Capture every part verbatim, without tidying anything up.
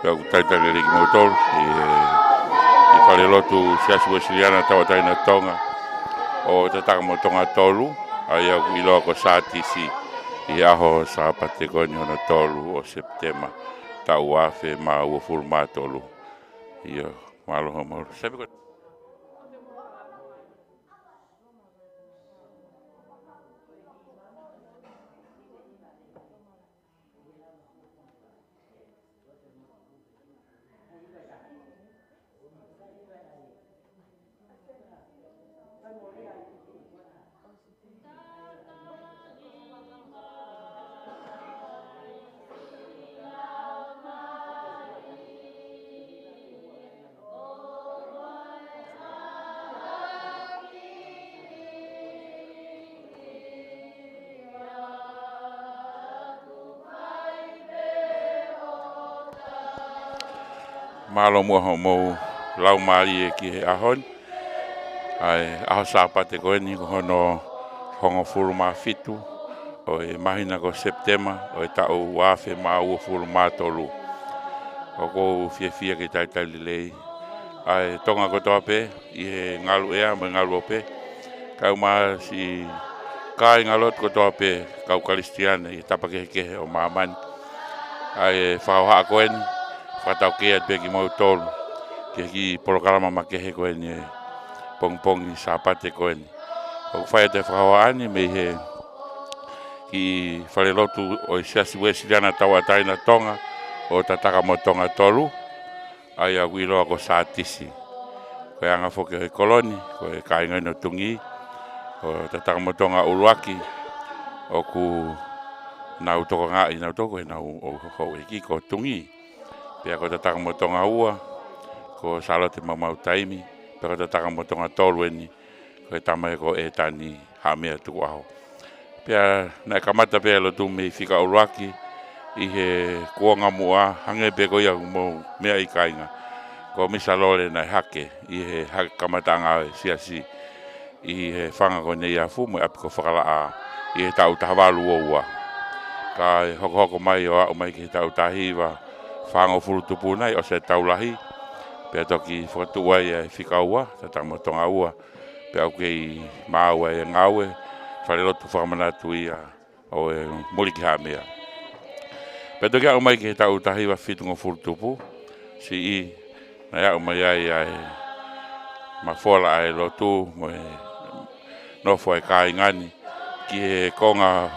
Pea ʻoku talitali lelei kimoutolu ʻi he, ʻi he falelotu Siasi Uēsiliana Tauʻatāina Tonga ʻo Tatakamotonga Tolu, ʻa ia ʻoku ʻiloa ko Sātisi, ʻi he ʻaho Sāpate ko eni hono tolu ʻo Sepitema, taʻu ua afe mā uofulu mā tolu. ʻIo, mālō hoʻomou. Sai pē ko Mālō muʻa hoʻomou laumālie ki he ʻaho ni. ʻA e ʻaho Sāpate ko eni ko hono hongofulu mā fitu ʻo e māhina ko Sepitema ʻo e taʻu ua afe mā uofulu mā tolu. ʻOku ou fiefia ke talitali lelei ʻa e Tonga kotoa pē ʻi he ngalu ʻea mo e ngalu ope, kae ʻumaʻā siʻi kāingalotu kotoa pē kau Kalisitiane ʻi he tapa kehekehe ʻo māmani. ʻA e fakahohaʻa ko eni, fakataukei atu pē kimoutolu ki he kiʻi polokalama makehe ko eni he pongipongi Sāpate ko eni. ʻOku fai atu e fakahohaʻa ni mei he kiʻi falelotu ʻo e Siasi Uēsiliana Tauʻatāina Tonga ʻo Tatakamotonga Tolu, ʻa ia ʻoku ʻiloa ko Sātisi. Ko e anga foki ʻo e kolo ni, ko e kāinga ʻo Tungī, ko Tatakamotonga ʻUluaki, ʻoku nau tokangaʻi nautolu ko ʻenau houʻeiki ko Tungī. Pea ko Tatakamotonga Ua, ko Sālote Maumau Taimi, pea ko Tatakamotonga Tolu eni, ko e tamai ko ʻEtani Haʻamea Tukuʻaho. Pea naʻe kamata pē ʻa e lotu mei fika ʻuluaki ʻi he kuonga muʻa, hangē pē ko ia ʻoku mou meaʻi kāinga, ko Misa Lole naʻe hake ʻi he hake kamataʻanga ʻo e siasi ʻi he fanga ko Neiafu mo e ʻapi ko Fakalaʻā ʻi he taʻu taha valu ua ua. Kae hokohoko mai ʻo aʻu mai ki he taʻu taha hiva fāngofulu tupu nai ʻosi e tau lahi, pea toki fakatuʻu ai ʻa e fika ua, Tatakamotonga Ua, pea ʻoku kei maʻu ai e ngāue falelotu fakamanatu ia ʻo e Muli ki Haʻamea. Pea toki aʻu mai ki he taʻu taha hiva fitungofulu tupu, siʻi naʻe aʻu mai ai ʻa e mafola ʻa e lotu mo e nofo ʻa e kāinga ni ki he konga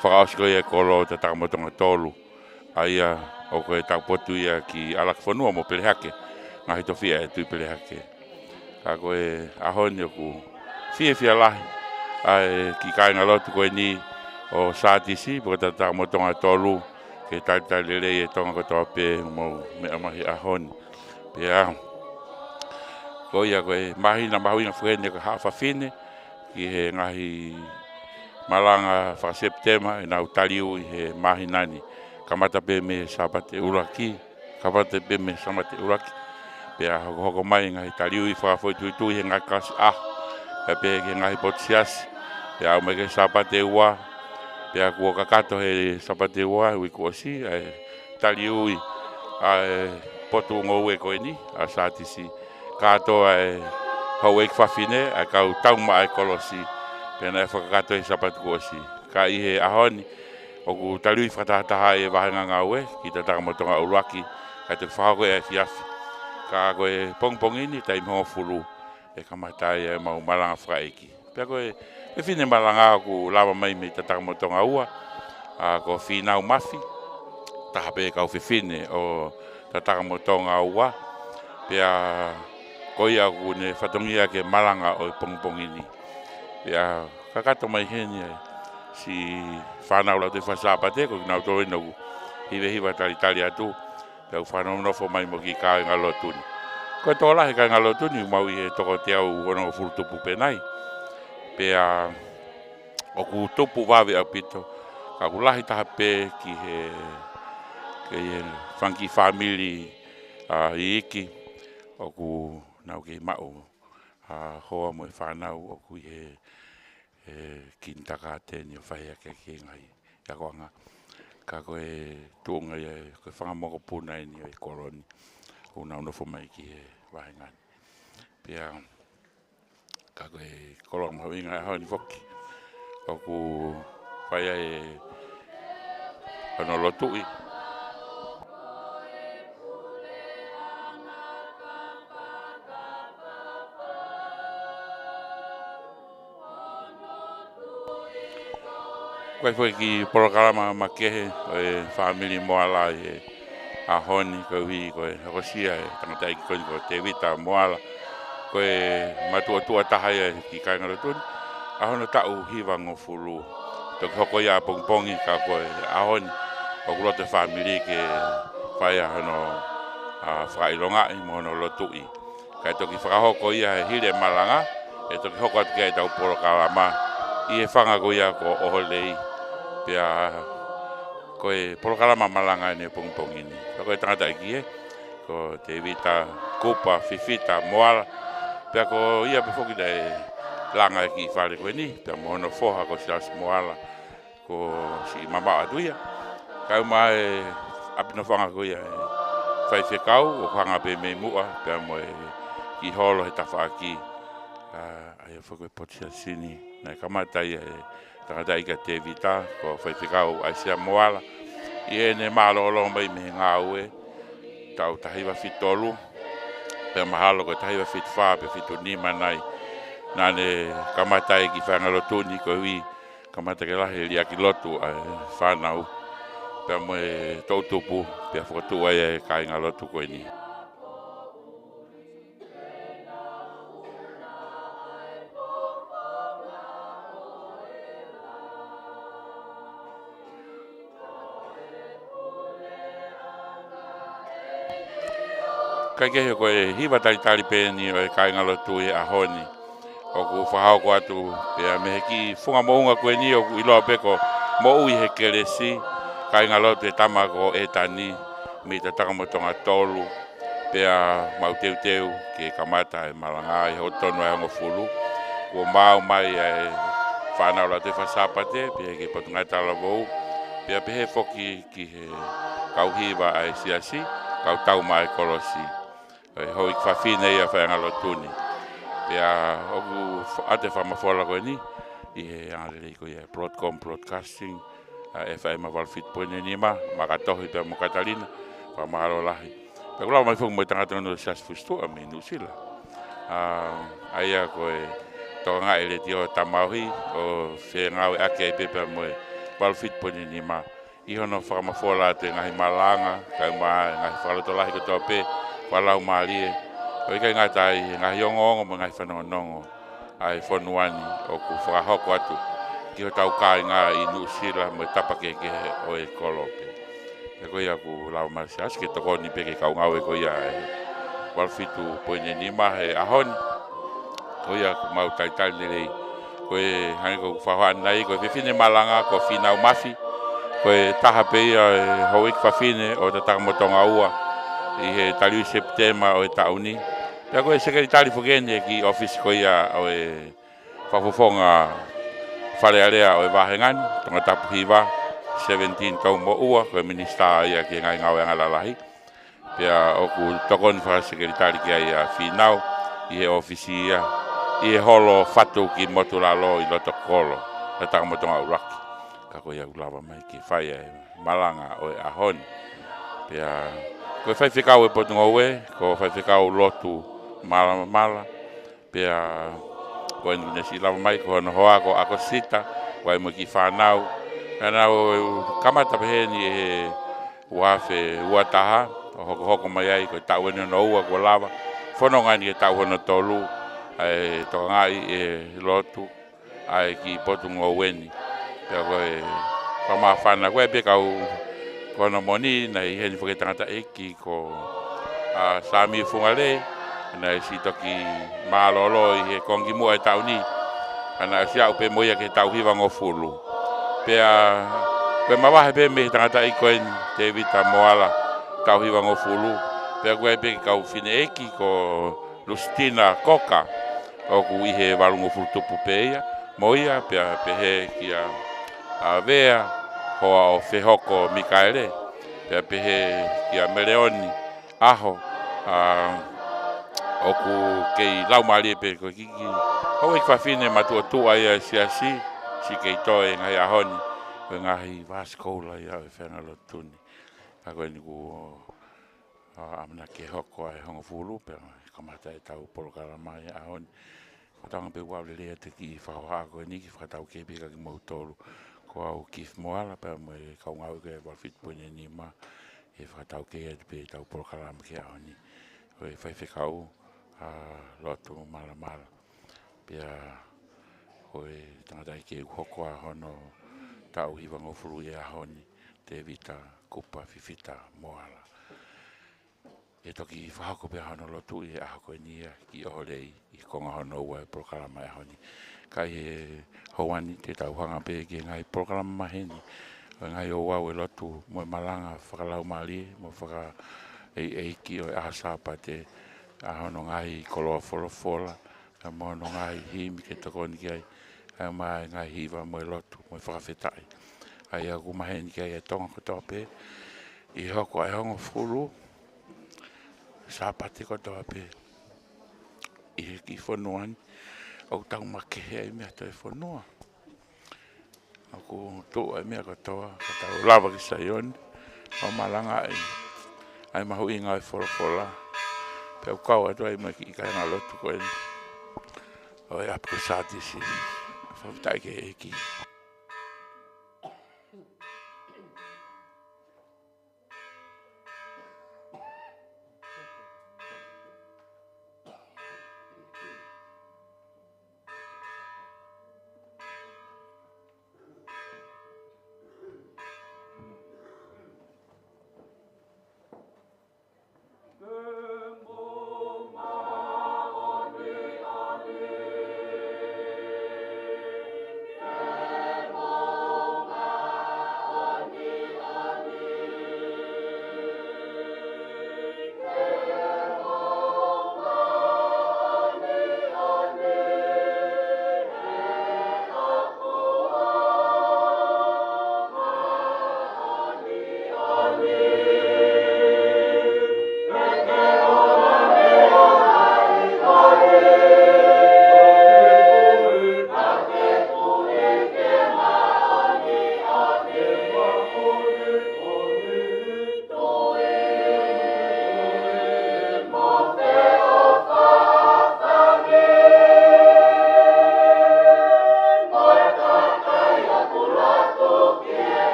fakaʻosi ko ia e kolo Tatakamotonga Tolu, ʻa ia ʻoku ʻi ai e taupotu ia ki ʻAlakifonua mo Pelehake, ngaahi tofiʻa ʻa e Tuʻi Pelehake. Ka ko e ʻaho ni ʻoku fiefia lahi ʻa e kiʻi kāingalotu ko eni ʻo Sātisi, pea ko Tatakamotonga Tolu, ke talitali lelei e Tonga kotoa pē ʻoku mou meʻa mai he ʻaho ni. Pea ko ia ko e māhina mahuʻinga foki eni ʻa e Haʻa Fafine ki he ngaahi malanga faka-Sepitema ʻenau taliui he māhina ni. Kamata pē mei Sāpate ʻuluaki, kamata pē mei Sāpate ʻuluaki, pea hokohoko mai ngaahi taliui fakafoʻituitui he ngaahi kalasi ʻaho, pea pehē ki he ngaahi potu siasi, pea aʻu mai ki he Sāpate ua, pea kuo kakato he Sāpate ua uike kuo ʻosi ʻa e taliui ʻa e potu ngoue ko eni ʻa Sātisi, kātoa e houʻeiki fafine, ʻa e kau taumaʻa ʻa e kolosi, pea naʻe fakakakato he Sāpate kuo ʻosi. Ka ʻi he ʻaho ni ʻoku taliui fakatahataha e vāhenga ngāue ki Tatakamotonga ʻUluaki, kae toki fakahoko ʻa e efiafi. Ka ko e pongipongi ni taimi hongofulu ʻe kamata ai ʻemau malanga fakaʻeiki. Pea ko e fefine malanga ʻoku lava mai mei Tatakamotonga Ua, ʻa, ko Fīnau Mafi, taha pē kau fefine ʻo Tatakamotonga Ua, pea ko ia ʻoku ne fatongia ke malanga ʻo e pongipongi ni. Pea kakato mai heni ʻa e siʻi fānau Lautohi Faka-Sāpate, ko kinautolu eni ʻoku hivehiva talitali atu, pea ʻoku fakanonofo mai mo e kiʻi kāingalotu ni. Ko e tokolahi e kāingalotu ni ʻoku mau ʻi he toko teau onongofulu tupu pē nai. Pea ʻoku tupu vave ʻaupito, ka ʻoku lahi taha pē ki he, ki he fanga kiʻi fāmili, ʻa, iiki ʻoku nau kei maʻu, ʻa, hoa mo e fānau ʻoku ʻi he, he kinitakāteni ʻo fai hake ki he ngaahi akoʻanga. Ka ko e tuʻunga ia, ko e fanga mokopuna eni ʻo e kolo ni ʻoku nau nofo mai ki he vahenga ni. Pea ka ko e kolo mahuʻinga ʻaho ni foki ʻoku fai ai hono lotuʻi. Ko e foʻi kiʻi polokalama makehe ʻo e fāmili Moala ʻi he ʻaho ni, koeʻuhi ko e hokosia e tangataʻeiki ko eni ko Tevita Moala. Ko e matuʻotuʻa taha ia ki he kāinga lotu ni, ʻa hono taʻu hivangofulu. Toki hoko ia ʻapongipongi, ka ko e ʻaho ni ʻoku loto e fāmili ke fai ʻa hono, ʻa, fakaʻilongaʻi mo hono lotuʻi. Kae toki fakahoko ia he hili e malanga, ʻe toki hoko atu ki ai ʻetau polokalama ʻi he fanga ko ia ko ʻOholei. Pea ko e polokalama malanga eni ʻapongipongi ni. Pea ko e tangataʻeiki ē, ko Tevita Kupa Fifita Moala. Pea ko ia pē foki naʻe langa e kiʻi fale ko eni, pea mo hono foha ko Siaosi Moala, ko siʻi mamaʻo atu ia. Kae ʻumaʻā e ʻapi nofoʻanga ko ia e faifekau, ʻoku hanga pē mei muʻa, pea mo e kiʻi holo he tafaʻaki. ʻA, ʻa ia foki ko e potu siasi ni, naʻe kamata ia e tangataʻeiki ʻa Tevita, ko Faifekau ʻAisea Moala. ʻI heʻene mālōlō mai mei he ngāue, taʻu taha hiva fitu tolu, pea mahalo ko e taha hiva fitu fā pe fitu nima nai, naʻa ne kamata e kiʻi faiʻanga lotu ni koeʻuhi kamata ke lahi e liʻaki lotu ʻa e fānau, pea mo e toʻutupu, pea fokotuʻu ai e kāinga lotu ko eni. Kae kehe ko e hiva talitali pē eni ʻo e kāinga lotu ʻi he ʻaho ni ʻoku fakahoko atu, pea mei he kiʻi funga moʻunga ko eni ʻoku ʻiloa pē ko Moʻui he Kelesi, kāinga lotu e tama ko ʻEtani mei Tatakamotonga Tolu, pea mau teuteu ke kamata e malanga ʻi he ʻotu tonu ʻa e hongofulu. Kuo maau mai ʻa e fānau Lautohi Fakasāpate, pea ki he Potungāue Talavou, pea pehē foki ki he kau hiva ʻa e siasi, kau tau maʻa e kolosi. ʻE houʻeiki fafine ia faiʻanga lotu ni. Pea ʻoku fa-, ʻoatu e fakamafola ko eni ʻi he angalelei ko ia Broadcom Broadcasting, ʻa e FM valu fitu poini nima, Makatohi pea mo Katalina, fakamālō lahi. Pea ʻoku lava mai foki mo e tangata ʻo e Siasi Fusituʻa mei Nuʻusila. ʻA, ʻa ia ko e tokangaʻi e letiō Tamaohi ʻo fengāueʻaki ai pē pea mo e valu fitu poini nima ʻi hono fakamafola atu e ngaahi malanga, kae ʻumaʻā e ngaahi fakalotolahi kotoa pē, fakalaumālie, ʻo ʻikai ngata ai e ngaahi ongoongo mo e ngaahi fanongonongo ʻa e fonua ni ʻoku fakahoko atu ki hotau kāinga ʻi Nuʻusila mo e tapa kehekehe ʻo e kolope. Pea ko ia ʻoku lava mai e Siasi ke tokoni pē ki he kau ngāue ko ia ʻa e valu fitu poini nima he ʻaho ni. Ko ia ʻoku mau talitali lelei. Ko e hangē ko ʻeku fakahā ʻanenai, ko e fefine malanga ko Fīnau Mafi. Ko e taha pē ia e houʻeiki fafine ʻo Tatakamotonga Ua ʻi he taha ua Sepitema ʻo e taʻu ni. Pea ko e sekelitali foki eni he kiʻi ʻōfisi ko ia ʻo e Fakafofonga Fale Alea ʻo e vahenga ni, Tongatapu Hiva, seventeen Toumoʻua, ko e minisitā ia ki he ngaahi ngāue angalalahi. Pea ʻoku tokoni fakasekelitali ki ai ʻa Fīnau ʻi he ʻōfisi ia, ʻi he holo Fatu ki Motulalo ʻi loto kolo, Tatakamotonga ʻUluaki. Ka ko ia ʻoku lava mai ke fai e malanga ʻo e ʻaho ni. Pea ko e faifekau e Potungāue, ko Faifekau Lotu Malamala, pea ko eni naʻe siʻi lava mai ko hono hoa ko ʻAkosita, ko e ʻai mo e kiʻi fānau. Naʻa nau kamata pehē ni he ua afe ua taha, ʻo hokohoko mai ai ko e taʻu eni hono ua kuo lava. Fononga eni ki he taʻu hono tolu, ʻa e tokangaʻi e lotu ʻa e kiʻi Potungāue ni. Pea ko e fakamāfana, ko e pē kau, ko hono moʻoni naʻe ʻi heni foki e tangataʻeiki ko, ʻa, Sāmiu Fungalei, naʻe siʻi toki mālōlō ʻi he konga kimuʻa e taʻu ni, ka naʻe siʻi aʻu pē mo ia ki he taʻu hivangofulu. Pea ko e mavahe pē mei he tangataʻeiki ko eni, Tēvita Moala, taʻu hivangofulu. Pea ko e pē kau fineʻeiki ko Lusitina Koka, ʻoku ʻi he valungofulu tupu pē ia, mo ia, pea pehē kia, ʻa, Vea, hoa ʻo Fehoko Mikaele, pea pehē kia Meleoni ʻAho, ʻa, ʻoku kei laumālie pē ko e kiki. Houʻeiki fafine matuʻotuʻa ia ʻo e siasi, siʻi kei toe he ngaahi ʻaho ni, ko e ngaahi vāsikoula ia ʻo e faiʻanga lotu ni. Ka ko eni kuo, ʻa, ʻamanaki ke hoko ʻa e hongofulu, pea kamata ʻetau polokalama ʻi he ʻaho ni. Ko e taimi pē ʻoku ou lele atu ki he fakahohaʻa ko eni ke fakataukei pē kia kimoutolu. Ko au Keith Moala pea mo e kau ngāue ko e valu fitu poini nima, ʻe fakataukei atu pē ʻetau polokalama ki he ʻaho ni. Ko e faifekau, ʻa, Lotu Malamala. Pea ko e tangataʻeiki ʻoku hoko ʻa hono taʻu hivangofulu ʻi he ʻaho ni, Tevita Kupa Fifita Moala. ʻE toki fakahoko pē hono lotu ʻi he ʻaho ko eni ia ki ʻOholei ʻi he konga hono ua ʻo e polokalama ʻo e ʻaho ni. Ka ʻi he houa ni te tau hanga pē ki he ngaahi polokalama maheni ʻo e ngaahi ouau ʻo e lotu mo e malanga fakalaumālie mo fakaʻeiʻeiki ʻo e ʻaho Sāpate, ʻa hono ngaahi koloa folofola, ʻa mo hono ngaahi himi ke tokoni ki ai, ʻa mo e ngaahi hiva mo e lotu mo e fakafetaʻi. ʻA ia ʻoku maheni ki ai ʻa Tonga kotoa pē, ʻi he hoko ʻa e hongofulu Sāpate kotoa pē ʻi he kiʻi fonua ni, ʻoku tau makehe ai meʻa toe fonua. ʻOku tuʻu ʻa e meʻa kotoa, ka tau lava ki Saione, ʻo malangaʻi ʻa e mahuʻinga ʻo e folofola. Pea ʻoku kau atu ai mo e kiʻi kāingalotu ko eni ʻo e ʻapi ko Sātisi. Fakafetaʻi ki he ʻEiki.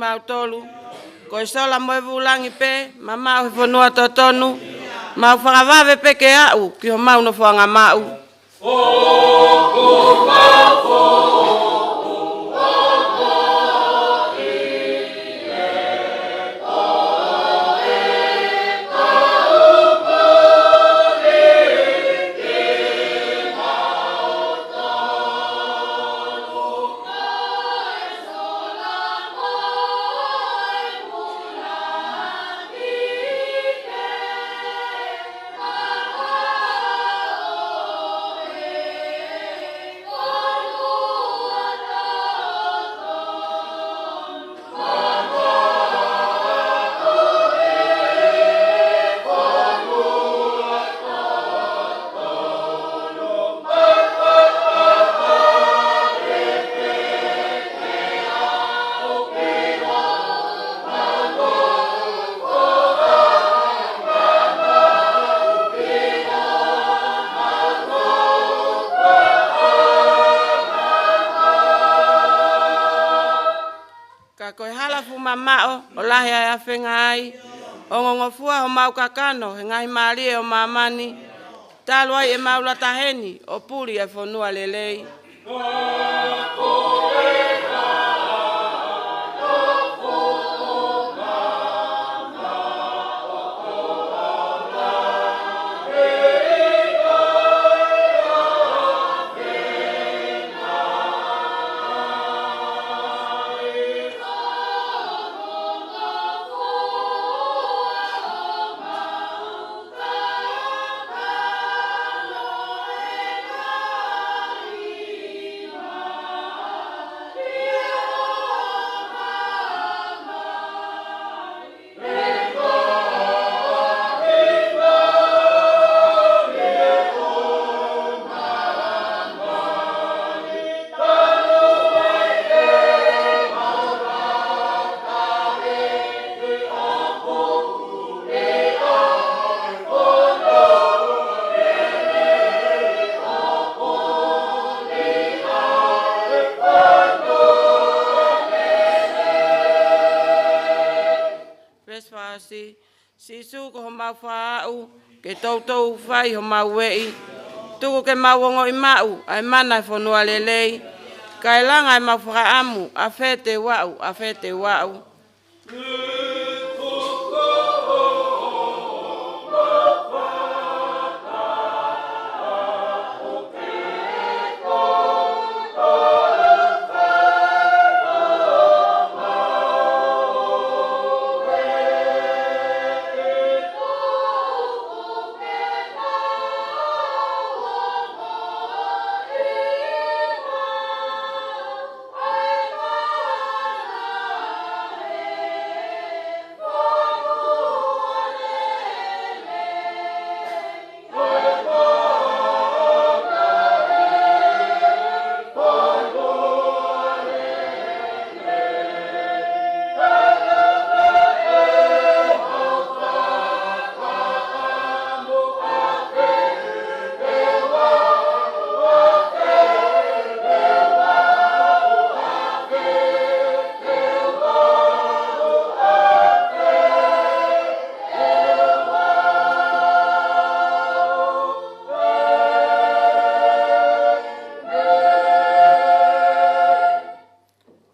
Mautolu, ko e sola mo e vūlangi pē, mamaʻo he fonua totonu, mau fakavave pē ke aʻu ki homau nofoʻanga maʻu. Ka ko e hala fuʻu mamaʻo, ʻo lahi ʻa e afenga ai, ongongofua homau kakano he ngaahi mālie ʻo māmani, talu ai ʻemau lata heni ʻo puli ʻa e fonua lelei. Veesi fā ʻosi, Sīsū ko homau faʻu, ke toutou fai homau ueʻi. Tuku ke mau ongoʻi maʻu ʻa e mana ʻo e fonua lelei, kae langa ʻemau fakaʻamu, ʻafē te u aʻu, ʻafē te u aʻu.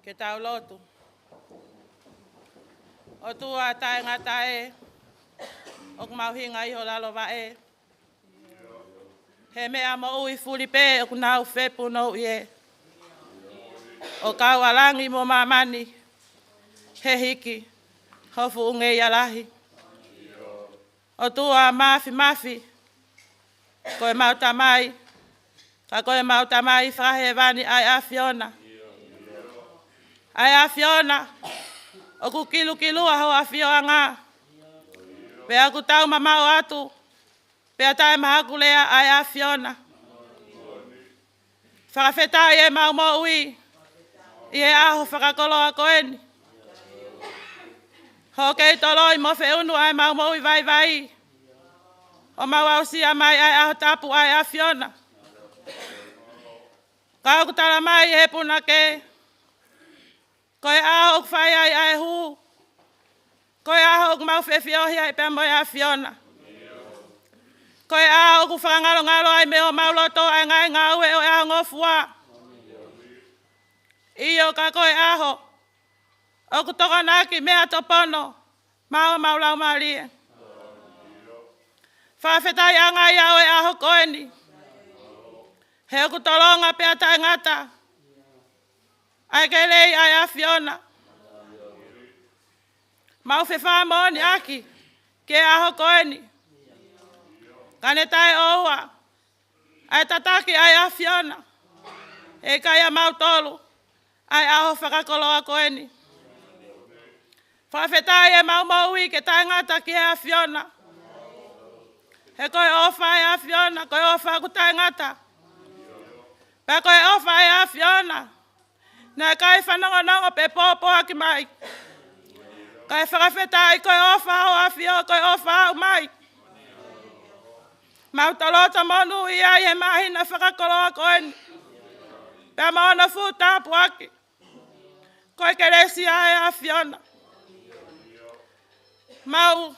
Ke tau lotu. ʻOtua taʻengata ē, ʻoku mau hinga ʻi ho lalo vaʻe. He meʻa moʻui fuli pē ʻoku nau fepunouʻi ē. ʻO kau ʻa langi mo māmani, he hiki ho fuʻu ngeia lahi. ʻOtua Māfimafi, ko ʻemau Tamai, ka ko ʻemau Tamai fakahēvani ʻa e ʻAfiona. ʻA e ʻAfiona, ʻoku kilukilua ho ʻafioʻanga. Pea ʻoku tau mamaʻo atu, pea taʻemahakulea ʻa e ʻAfiona. Fakafetaʻi ʻemau moʻui ʻi he ʻaho fakakoloa ko eni. Hoʻo kei toloi mo feʻunu ʻa ʻemau moʻui vaivai, ʻo mau aʻusia mai ʻa e ʻaho tapu ʻa e ʻAfiona. Ka ʻoku tala mai ʻe he punake, Ko e ʻaho ʻoku fai ai ʻa e hū. Ko e ʻaho ʻoku mau fefiohi ai pea mo e ʻAfiona. Ko e ʻaho ʻoku fakangalongalo ai mei homau loto ʻa e ngaahi ngāue ʻo e ʻaho ngofua. ʻIo, ka ko e ʻaho ʻoku tokonaki mei he topono maʻa homau laumālie. Fakafetaʻi ʻanga ia ʻo e ʻaho ko eni. He ʻoku tolonga pea taʻengata ʻa e kelei ʻa e ʻAfiona. Mau fefakamoʻoniʻaki ki he ʻaho ko eni. Ka ne taʻeʻoua ʻa e tataki ʻa e ʻAfiona, ʻe ʻikai ʻa mautolu ʻa e ʻaho fakakoloa ko eni. Fakafetaʻi ʻemau moʻui ke taʻengata ki he ʻAfiona. He ko e ʻofa ʻa e ʻAfiona, ko e ʻofa ʻoku taʻengata. Pea ko e ʻofa ʻa e ʻAfiona, naʻe ʻikai fanongonongo pe pōpoaki mai. Kae fakafetaʻi ko e ʻofa ʻa e ʻAfiona, ko e ʻofa ʻoku ʻomai. Mau toloto monūʻia ʻi he māhina fakakoloa ko eni. Pea mo hono fuʻu tāpuaki. Ko e kelesi ʻa e ʻAfiona. Mau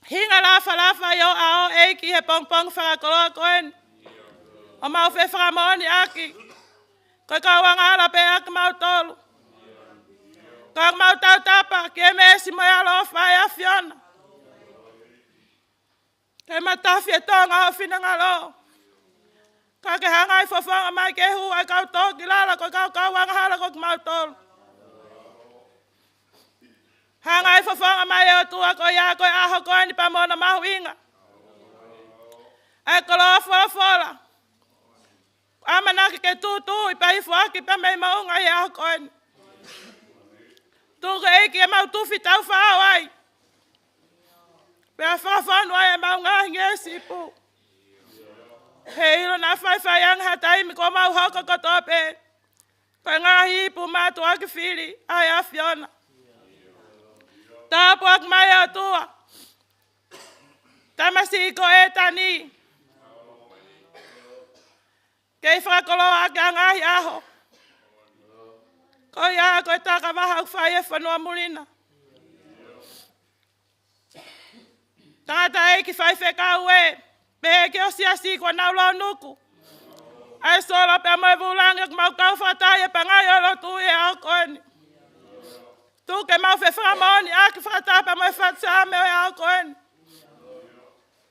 hinga lafalafa ʻi ho ʻao ʻEiki he pongipongi fakakoloa ko eni. ʻO mau fefakamoʻoniʻaki ko e kau angahala pē ʻa kimautolu. Ka mau tautapa ki he meesi mo e ʻaloʻofa ʻa e ʻAfiona. Ke matafi e tōʻonga ʻo e finangalo. Ka ke hanga ʻo fofonga mai ke hū ʻa e kau tōkilala ko e kau kau angahala ko kimautolu. Hanga ʻo fofonga mai ʻe ʻOtua ko ia ko e ʻaho ko eni pea mo hono mahuʻinga. ʻA e koloa folofola. ʻAmanaki ke tūtuuʻi pea hifo ʻaki pea mei moʻunga ʻi he ʻaho ko eni. Tuku ʻEiki ʻemau tufi tau faʻo ai. Pea fakafonu ai ʻemau ngaahi ngeʻesi ipu. Heiʻilo naʻa faifai ange ha taimi kuo mau hoko kotoa pē ko e ngaahi ipu mātuʻaki fili ʻa e ʻAfiona. Tāpuaki mai ʻOtua. Tamasiʻi ko ʻEtani. Kei fakakoloa ʻaki ʻa e ngaahi ʻaho. Ko ia ko e takavaha ʻoku fai ʻi he fonua muli na. Tangataʻeiki faifekau ē, pehē ki ho siasi kuo nau lōnuku. ʻA e sola pea mo e vūlangi ʻoku mau kau fakataha ʻi he pangai ʻo e lotu ʻi he ʻaho ko eni. Tuku ke mau fefakamoʻoniʻaki fakataha pea mo e fatu Saame ʻo e ʻaho ko eni.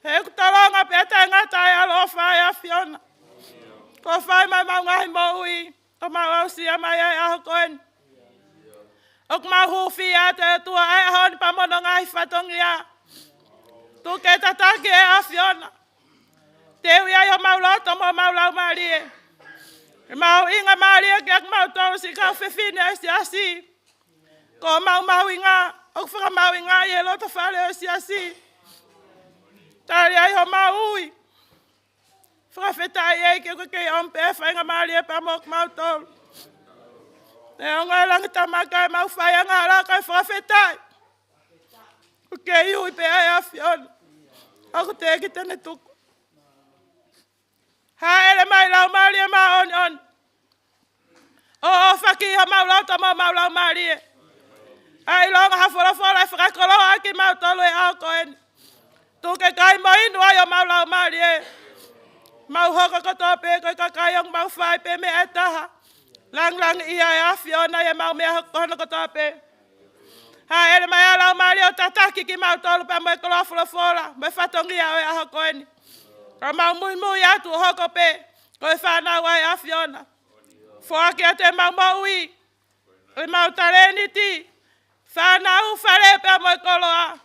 He ʻoku tolonga pea taʻengata ʻa e ʻaloʻofa ʻa e ʻAfiona. Kuo fai mai ʻemau ngaahi moʻui, ʻo mau aʻusia mai ʻa e ʻaho ko eni. ʻOku mau hūfia atu ʻe ʻOtua ʻa e ʻaho ni pea mo hono ngaahi fatongia. Tuku ke tataki ʻe he ʻAfiona. Teuʻi ai homau loto mo homau laumālie. ʻE mahuʻinga mālie kiate kimautolu siʻi kau fefine ʻo e siasi. Ko homau mahuʻinga, ʻoku fakamahuʻingaʻi ʻi he loto fale ʻo e siasi. Tali ai homau ui. Fakafetaʻi ʻEiki ʻoku ke kei ʻomi pē faingamālie pea mo kimautolu. Neongo ʻa e langi Tamai ka ʻoku mau fai angahala kae fakafetaʻi. ʻOku ke ui pē ʻa e ʻAfiona. ʻOku teʻeki te ne tuku. Hāʻele mai Laumālie Māʻoniʻoni. ʻO ʻofa ki homau loto mo homau laumālie. ʻA e ʻilonga ha folofola ʻe fakakoloa ʻaki kimautolu he ʻaho ko eni. Tuku ke kai mo inu ai homau laumālie. Mau hoko kotoa pē ko e kakai ʻoku mau fai pē meʻa ʻe taha. Langilangiʻia ʻa e ʻAfiona ʻi heʻemau meʻa ko hono kotoa pē. Hāʻele mai ʻa e Laumālie ʻo tataki kimautolu pea mo e koloa folofola, mo e fatongia ʻo e ʻaho ko eni. Ka mau muimui atu ʻo hoko pē ko e fānau ʻa e ʻAfiona. Foaki atu ʻemau moʻui, ʻemau talēniti, fānau, fale pea mo e koloa.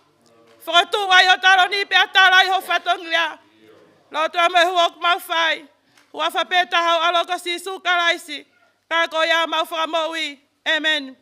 Fokotuʻu ai ho taloni pea tala ai ho fatongia. Lotu ʻa e meʻa ʻoku mau fai. Huafa pē taha ʻo e ʻAlo ko Sīsū Kalaisi. Ka ko ia homau Fakamoʻui. ʻĒmeni.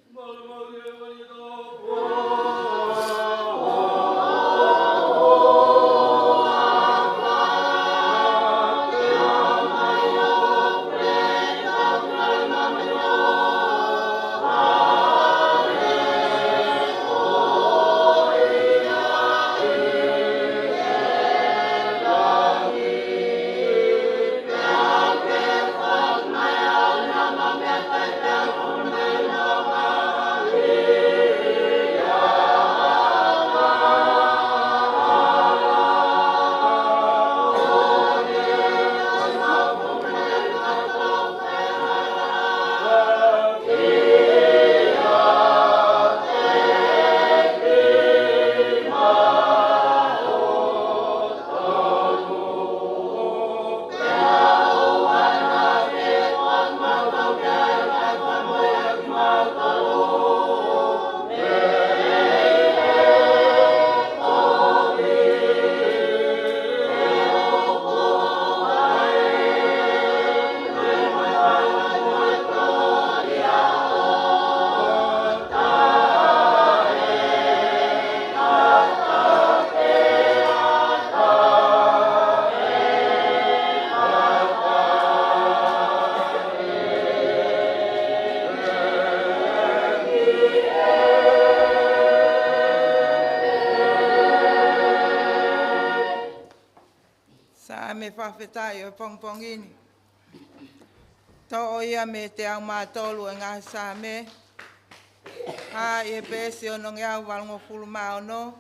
Saame fakafetaʻi ʻo e pongipongi ni. Toʻo ia mei he teau mā tolu ʻo e ngaahi Saame. Hā ʻi he peesi onongeau valungofulu mā ono,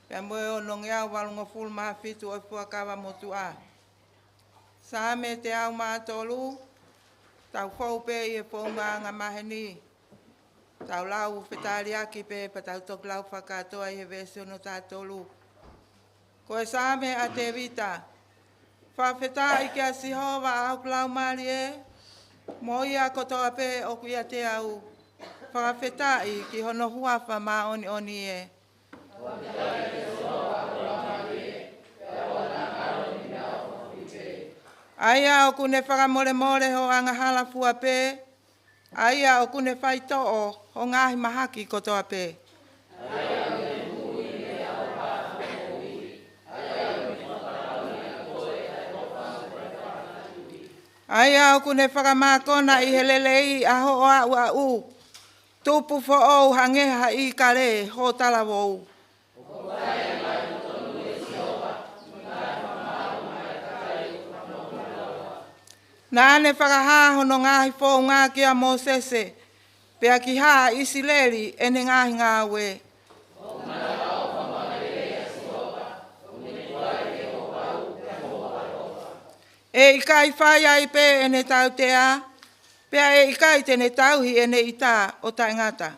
pea mo e onongeau valungofulu mā fitu ʻo e Fuakava Motuʻa. Saame teau mā tolu, tau fou pē ʻi he founga angamaheni. Tau lau fetaliaki pē pea tau toki lau fakakātoa ʻi he veesi hono taha tolu. Ko e Saame ʻa Tēvita. Fakafetaʻi kia Sihova ʻa hoku laumālie, mo ia kotoa pē ʻoku ʻiate au. Fakafetaʻi ki hono huafa māʻoniʻoni ē. ʻA ia ʻoku ne fakamolemole ho angahala fua pē, ʻa ia ʻoku ne faitoʻo ho ngaahi mahaki kotoa pē. ʻA ia ʻoku ne fakamākona ʻi he lelei ʻa hoʻo ʻaʻuʻaʻu, tupu foʻou hangē ha ʻīkale ho talavou. Naʻa ne fakahā hono ngaahi founga kia Mōsese, pea ki haʻa ʻIsileli ʻene ngaahi ngāue. ʻE ʻikai fai ai pē ʻene tautea, pea ʻe ʻikai te ne tauhi ʻene ʻita ʻo taʻengata.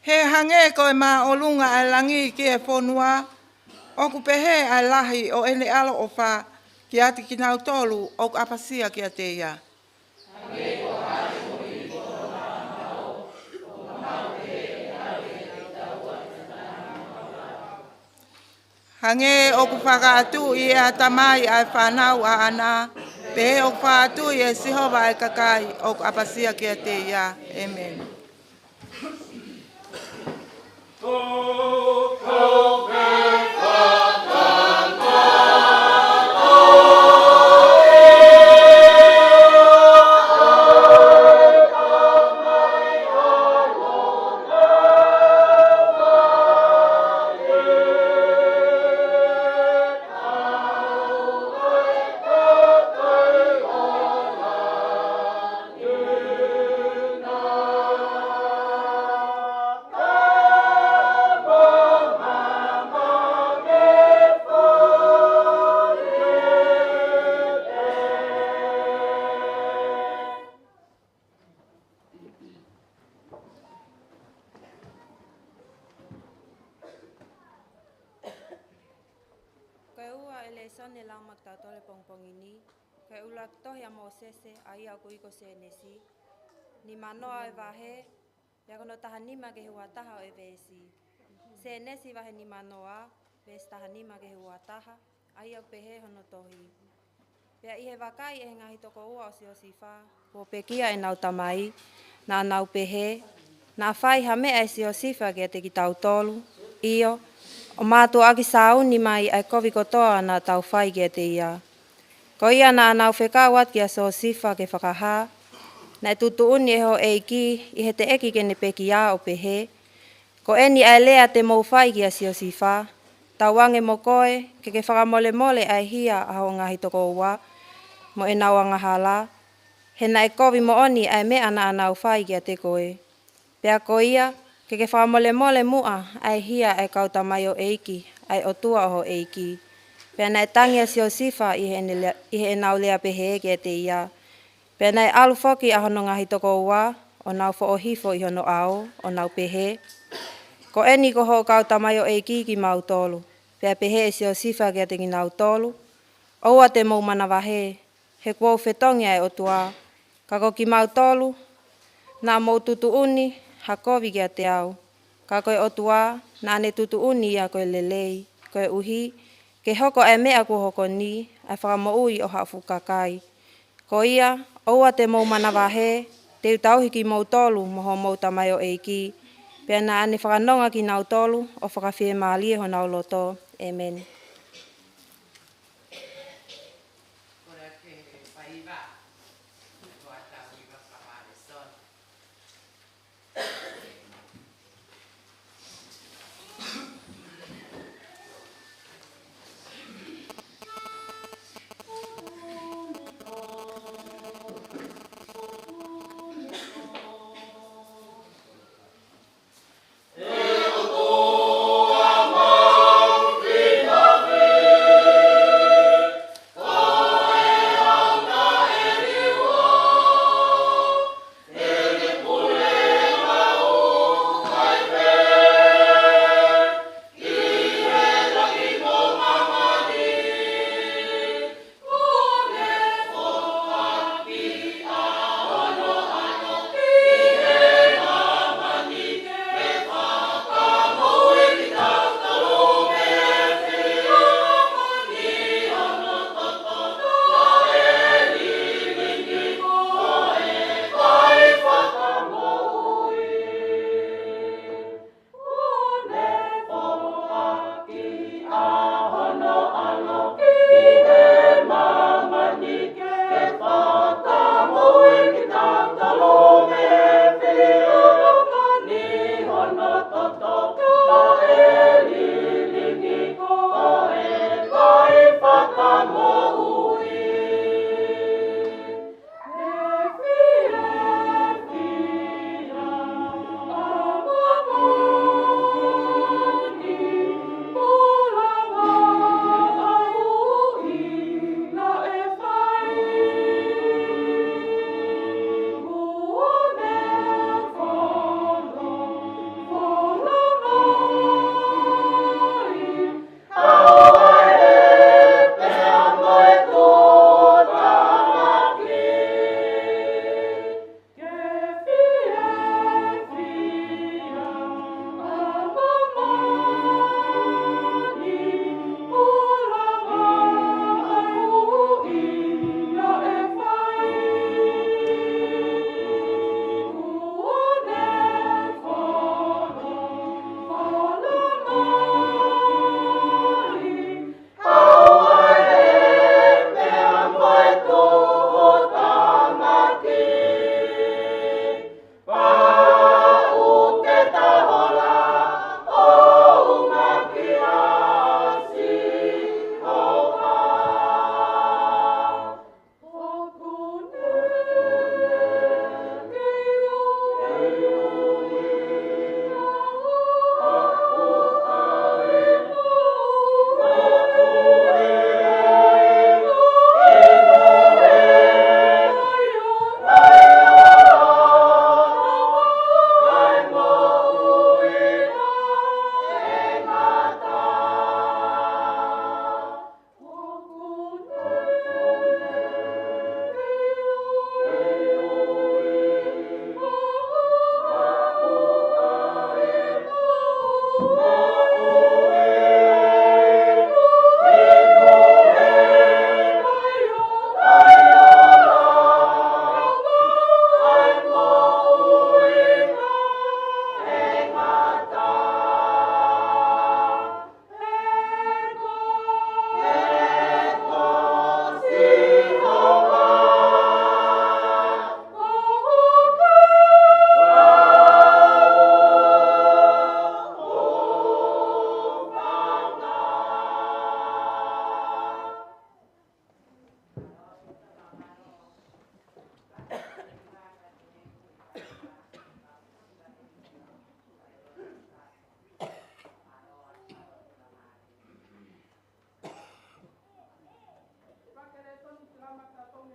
He hangē ko e māʻolunga ʻa e langi ki he fonua, ʻoku pehē ʻa e lahi ʻo ʻene ʻaloʻofa kiate kinautolu ʻoku ʻapasia kiate ia. Hangē ʻoku fakaʻatuʻi ʻe ha tamai ʻa e fānau ʻaʻana, pehē ʻoku fakaʻatuʻi ʻe Sihova ʻa e kakai ʻoku ʻapasia kiate ia. ʻĒmeni. Ko e ua ʻo e lēsoni ʻe lau maʻa kitautolu he pongipongi ni, ko e ʻuluaki tohi ʻa Mōsese, ʻa ia ʻoku ui ko Sēnesi, nimanoa ʻo e vahe, pea ko hono taha nima ki he ua taha ʻo e veesi. Sēnesi vahe nimanoa, veesi taha nima ki he ua taha, ʻa ia ʻoku pehē hono tohi. Pea ʻi he vakai ʻe he ngaahi tokoua ʻo Siosifa, kuo pekia ʻenau tamai, naʻa nau pehē, Naʻa fai ha meʻa ʻe Siosifa kiate kitautolu, ʻio, ʻo mātuʻaki sāuni mai ʻa e kovi kotoa naʻa tau fai kiate ia. Ko ia naʻa nau fekau atu kia Siosifa ke fakahā, naʻe tuʻutuʻuni ʻe hoʻo ʻeiki ʻi he teʻeki ke ne pekia ʻo pehē, Ko eni ʻa e lea te mou fai kia Siosifa, tauange mo koe, ke ke fakamolemole ʻa e hia ʻa hoʻo ngaahi tokoua, mo ʻenau angahala, he naʻe kovi moʻoni ʻa e meʻa naʻa nau fai kiate koe. Pea ko ia, ke ke fakamolemole muʻa ʻa e hia ʻa e kau tamaioʻeiki, ʻa e ʻOtua ʻo hoʻo ʻeiki. Pea naʻe tangi ʻa Siosifa ʻi heʻene lea, ʻi heʻenau lea pehē kiate ia. Pea naʻe ʻalu foki ʻa hono ngaahi tokoua, ʻo nau foʻohifo ʻi hono ʻao, ʻo nau pehē, Ko eni ko hoʻo kau tamaioʻeiki kimautolu. Pea pehē ʻe Siosifa kiate kinautolu, ʻOua te mou manavahē, he kuo u fetongi ʻa e ʻOtua, ka ko kimautolu, naʻa mou tuʻutuʻuni ha kovi kiate au. Ka ko e ʻOtua, naʻa ne tuʻutuʻuni ia ko e lelei, koeʻuhi, ke hoko ʻa e meʻa kuo hoko ni, ʻa e fakamoʻui ʻo haʻa fuʻu kakai. Ko ia, ʻoua te mou manavahē, te u tauhi kimoutolu mo hoʻomou tamaioʻeiki. Pea naʻa ne fakanonga kinautolu, ʻo fakafiemālie honau loto. ʻĒmeni. Ko e faiva, ko e tau iva fakalesoni.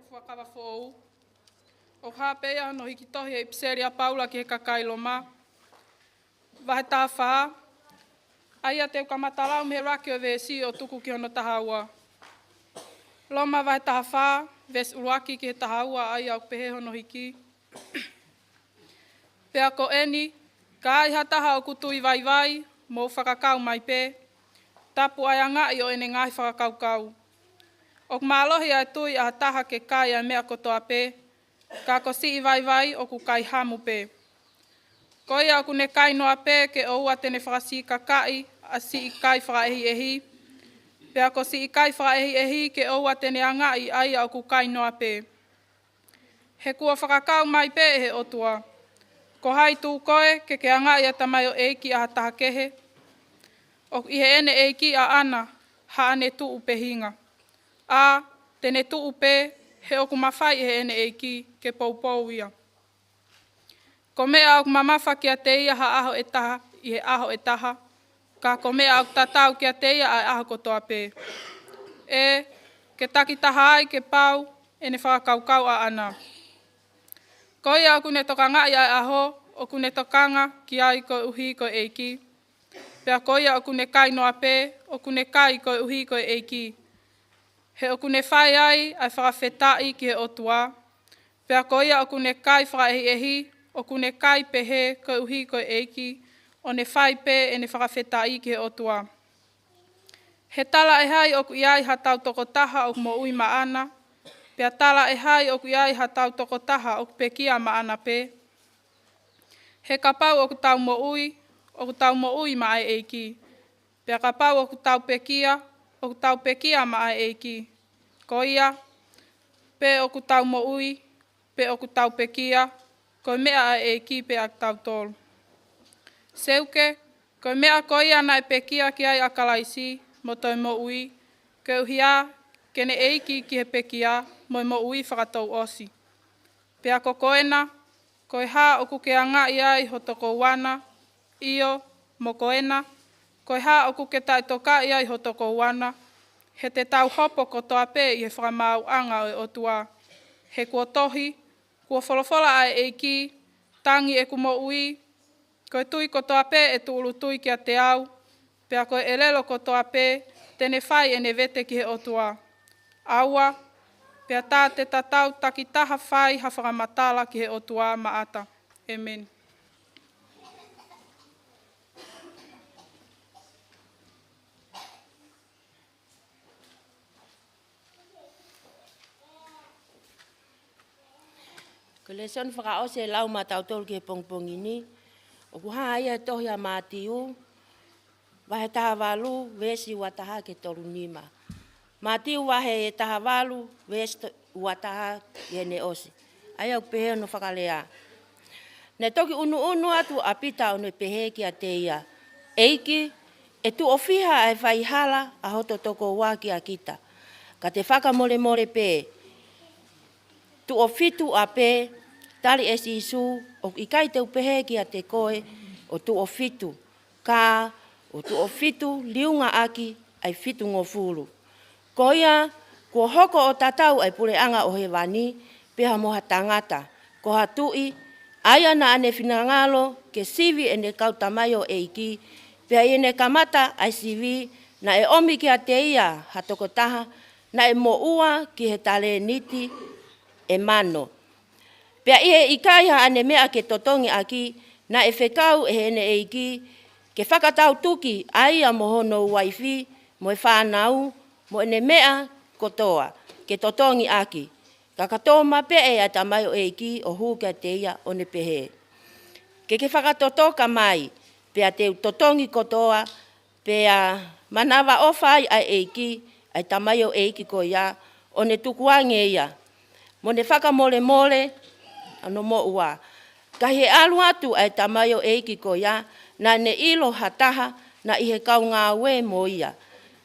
Fuakava Foʻou. ʻOku hā pē ia hono hiki tohi ʻe he ʻipiseli ʻa Paula ki he kakai Loma, vahe taha fā, ʻa ia te u kamata lau mei he ʻuluaki ʻo e veesi ʻo tuku ki hono taha ua. Loma vahe taha fā, veesi ʻuluaki ki he taha ua, ʻa ia ʻoku pehē hono hiki. Pea ko eni, ka ai ha taha ʻoku tui vaivai, mou fakakau mai pē, tapu ʻa e angaʻi ʻo ʻene ngaahi fakakaukau. ʻOku mālohi ʻa e tui ʻa ha taha ke kai ʻa e meʻa kotoa pē, ka ko siʻi vaivai ʻoku kai hamu pē. Ko ia ʻoku ne kai noa pē ke ʻoua te ne fakasikakaʻi ʻa siʻi kai fakaʻehiʻehi, pea ko siʻi kai fakaʻehiʻehi ke ʻoua te ne angaʻi ʻa ia ʻoku kai noa pē. He kuo fakakau mai pē ʻe he ʻOtua. Ko hai tū koe ke ke angaʻi ʻa e tamaioʻeiki ʻa ha taha kehe? ʻOku ʻi heʻene ʻeiki ʻaʻana haʻane tuʻu pehinga. ʻA, te ne tuʻu pē, he ʻoku mafai ʻe heʻene ʻeiki ke poupou ia. Ko e meʻa ʻoku mamafa kiate ia ha ʻaho ʻe taha, ʻi he ʻaho ʻe taha, ka ko e meʻa ʻoku tatau kiate ia ʻa e ʻaho kotoa pē. ʻE, ke takitaha ai ke pau ʻene fakakaukau ʻaʻana. Ko ia ʻoku ne tokangaʻi ʻa e ʻaho, ʻoku ne tokanga ki ai koeʻuhi ko e ʻEiki. Pea ko ia ʻoku ne kai noa pē, ʻoku ne kai koeʻuhi ko e ʻEiki. He ʻoku ne fai ai ʻa e fakafetaʻi ki he ʻOtua. Pea ko ia ʻoku ne kai fakaʻehiʻehi, ʻoku ne kai pehē koeʻuhi ko e ʻEiki, ʻo ne fai pē ʻene fakafetaʻi ki he ʻOtua. He talaʻehai ʻoku ʻi ai ha tau tokotaha ʻoku moʻui maʻana, pea talaʻehai ʻoku ʻi ai ha tau tokotaha ʻoku pekia maʻana pē? He kapau ʻoku tau moʻui, ʻoku tau moʻui maʻa e ʻEiki. Pea kapau ʻoku tau pekia, ʻoku tau pekia maʻa e ʻEiki. Ko ia, pe ʻoku tau moʻui, pe ʻoku tau pekia, ko e meʻa ʻa e ʻEiki pē ʻa kitautolu. Seuke, ko e meʻa ko ia naʻe pekia ki ai ʻa Kalaisi, mo toe moʻui, koeʻuhi ke ne ʻeiki ki he pekia, mo e moʻui fakatouʻosi. Pea ko koena, ko e hā ʻoku ke angaʻi ai ho tokouana? ʻIo, mo koena, ko e hā ʻoku ke taʻetokaʻi ai ho tokouana? He te tau hopo kotoa pē ʻi he fakamaauʻanga ʻo e ʻOtua. He kuo tohi, kuo folofola ʻa e ʻEiki, tangi ʻeku moʻui, ko e tui kotoa pē ʻe tūʻulutui kiate au, pea ko e ʻelelo kotoa pē te ne fai ʻene vete ki he ʻOtua. ʻAua, pea tā te tatau takitaha fai ha fakamatala ki he ʻOtua maʻata. ʻEmeni. Ko e lēsoni fakaʻosi ʻe lau maʻatautolu ki he pongipongi ni, ʻoku hā ia he tohi ʻa Mātiu, vahe taha valu, veesi ua taha ki he tolu nima. Mātiu vahe taha valu, veesi to-, ua taha ki heʻene ʻosi. ʻA ia ʻoku pehē hono fakalea. Naʻe toki ʻunuʻunu atu ʻa Pita ʻo ne pehē kiate ia, ʻEiki, ʻe tuʻo fiha ʻa e faihala ʻa hoto tokoua kia kita? Ka te fakamolemole pē, tuʻo fitu ʻapē. Tali ʻe Sīsū, ʻOku ʻikai te u pehē kiate koe ʻo tuʻo fitu, ka ʻo tuʻo fitu liunga ʻaki ʻa e fitungofulu. Ko ia, kuo hoko ʻo tatau ʻa e puleʻanga ʻo hēvani pea mo ha tangata, ko ha tuʻi, ʻa ia naʻa ne finangalo ke sivi ʻene kau tamaioʻeiki, pea ʻi heʻene kamata ʻa e sivi, naʻe ʻomi kiate ia ha tokotaha naʻe moʻua ki he talēniti ʻe mano. Pea ʻi he ʻikai haʻane meʻa ke totongi ʻaki, naʻe fekau ʻe heʻene ʻeiki ke fakatautuki ʻa ia mo hono uaifi, mo e fānau, mo ʻene meʻa kotoa, ke totongi ʻaki. Ka ka tōmapeʻe ʻa e tamaioʻeiki ʻo hū kiate ia ʻo ne pehē, Ke ke fakatotoka mai, pea te u totongi kotoa. Pea manavaʻofa ai ʻa e ʻeiki ʻa e tamaioʻeiki ko ia, ʻo ne tukuange ia, mo ne fakamolemole hono moʻua. Ka ʻi he ʻalu atu ʻa e tamaioʻeiki ko ia, naʻa ne ʻilo ha taha naʻe ʻi he kau ngāue mo ia,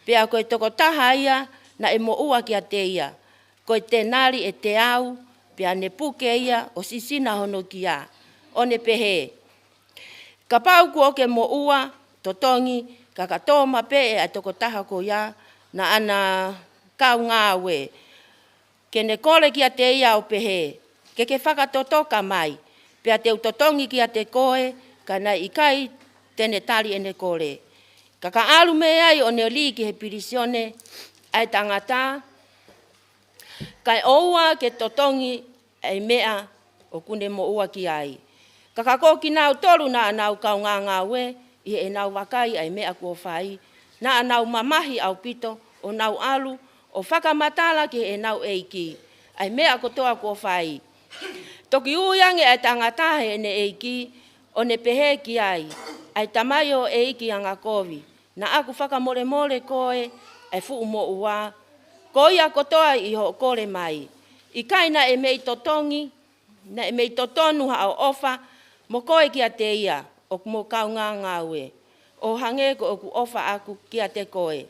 pea ko e tokotaha ia naʻe moʻua kiate ia, ko e tenali ʻe teau, pea ne puke ia ʻo sisina hono kia, ʻo ne pehē, Kapau kuo ke moʻua, totongi, ka ka tōmapeʻe ʻa e tokotaha ko ia naʻa na kau ngāue. ke ne kole kiate ia ʻo pehē, ke ke fakatotoka mai, pea te u totongi kiate koe, ka naʻe ʻikai te ne tali ʻene kole. Ka ka ʻalu mei ai ʻo ne lī ki he pilīsone ʻa e tangata, kae ʻoua ke totongi ʻa e meʻa ʻoku ne moʻua ki ai. Ka ka ko kinautolu naʻa nau kaungāngāue ʻi heʻenau vakai ʻa e meʻa kuo fai, naʻa nau mamahi ʻaupito ʻo nau ʻalu ʻo fakamatala ki heʻenau ʻeiki ʻa e meʻa kotoa kuo fai. Toki ui ange ʻa e tangata heʻene ʻeiki, ʻo ne pehē ki ai, ʻa e tamaioʻeiki angakovi, naʻa ku fakamolemole koe ʻa e fuʻu moʻua, ko ia kotoa ʻi hoʻo kole mai. ʻIkai naʻe mei totongi, naʻe mei totonu haʻo ʻofa mo koe kiate ia, ʻoku mo kaungāngāue, ʻo hangē ko ʻeku ʻofa ʻaku kiate koe.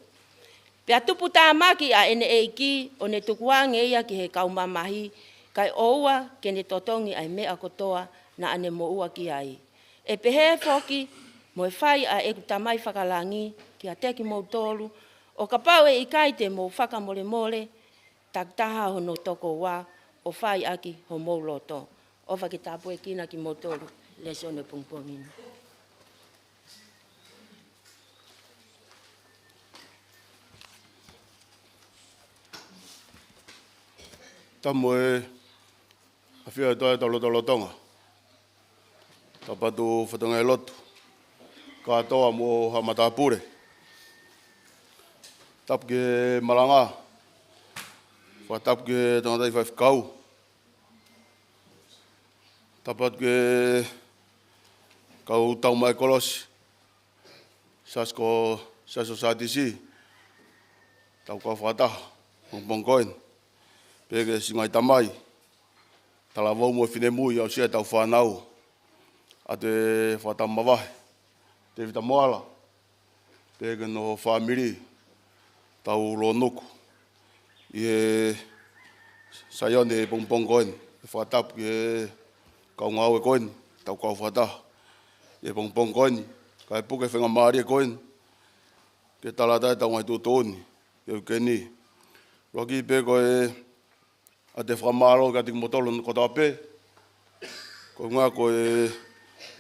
Pea tuputāmaki ʻa ʻene ʻeiki, ʻo ne tukuange ia ki he kau mamahi, kae ʻoua ke ne totongi ʻa e meʻa kotoa naʻa ne moʻua ki ai. ʻE pehē foki mo e fai ʻa ʻeku Tamai fakalangi kiate kimoutolu, ʻo kapau ʻe ʻikai te mou fakamolemole takitaha hono tokoua ʻo fai ʻaki homou loto. ʻOfa ke tāpuekina kimoutolu, lēsoni ʻo e pongipongi ni. Tapu mo e ʻafio ʻa e ʻOtua ʻi hotau lotolotonga. Tapu atu fatongia e lotu kātoa mo haʻa matāpule. Tapu ki he malanga. Fakatapu ki he tangataʻi faifekau. Tapu atu ki he kau tau mai kolosi. Siasi ko, Siasi ʻo Sātisi, tau kau fakataha, pongipongi ko eni. Pehē ki he siʻi ngaahi tamai, talavou mo e finemui, aʻusia ʻetau fānau. ʻA e fakatapu mavahe, Tēvita Moala, pehē ki hono fāmili, tau lōnuku ʻi he Saione he pongipongi ko eni. ʻE fakatapu ki he kau ngāue ko eni, tau kau fakataha ʻi he pongipongi ko eni, kae puke faingamālie ko eni ke tala atu ʻetau ngaahi tuʻutuʻuni ki he uike ni. ʻUluaki pē ko e ʻoatu e fakamālō kiate kimoutolu kotoa pē, koeʻuhinga ko e